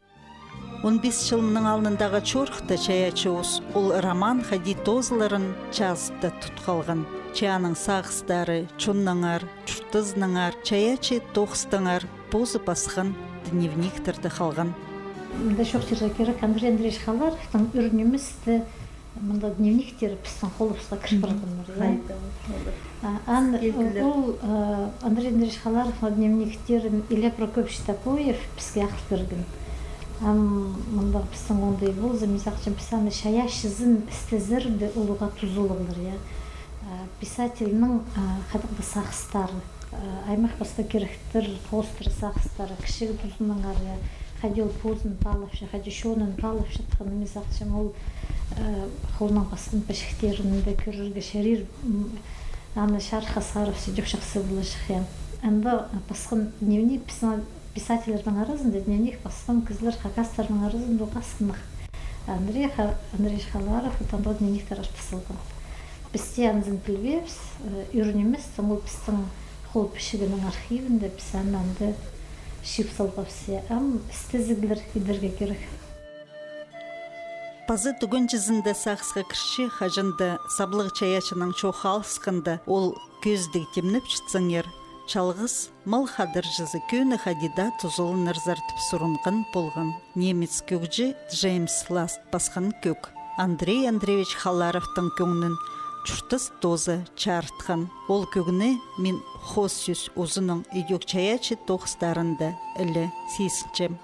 Он пис чыл мының алнындағы чорыхта чайаачы ус ол роман хайди тоозыларын чазыт тутып халған. Чааның сағыстары, чоннаңар, чуртазынаңар, чайаачы тоғыстаңар позы пасхан дневниктерде халған. Мында чоохтирға кирек, Андрей Андреевич Халаровтың ӱр нимес тее мында дневниктері пістің холыбысха кіріп парғаннар, я? Хайда, ол. А, ан-, ол, а, Андрей Андреевич Халаровтың дневниктерін Илья Прокопьевич Топоев піске ағыл пирген. Ам мында пістің оңдай полза, мин сағынчам, піс аны чайаачызын істезерде, ол уғаа тузалығлар, я. А, писательнің, а, хайдағ-да сағыстары, а, аймах пастағы киректер, хоостыра сағыстары, кічіг тузынаңар, я, хайди ол позын паалапча, хайди чонын паалапчатханын, мин сағынчам, ол, а, холынаң пасхан пічіктерінде кӧрерге чарир, м, аны чарыхха сарып, сидік чахсы поларҷых, я. Анда пасхан дневник піскен писательлернің аразында, дневник пасхан кізілер хакастарның аразында уғаа сыннығ. Андрей Ха-, Андрей Халаров, вот анда дневниктер артыс салған. Піс тее анзын пілбеебіс, э, ӱр нимес, ол пістің хол пічігінің архивінде, піс аны анда чыып салғабыс, я. Ам істезіглер идерге кирек. Паза тӱгенҷізінде сағысха кірче, хаҷан-да саблығ чайаачының чоохха алысханда, ол кӧзідіг тимнепчетсеңер, чалғыс мал хадарҷызы кӧні хайди даа тузаланарзар тіп сурынған полған. Немец кӧгҷі Джеймс Ласт пасхан кӧг Андрей Андреевич Халларовтың кӧңнін чуртас тооза чарытхан. Ол кӧгні мин хоос сӧс узының идӧк чайаачы тоғыстарында іле сизінчем.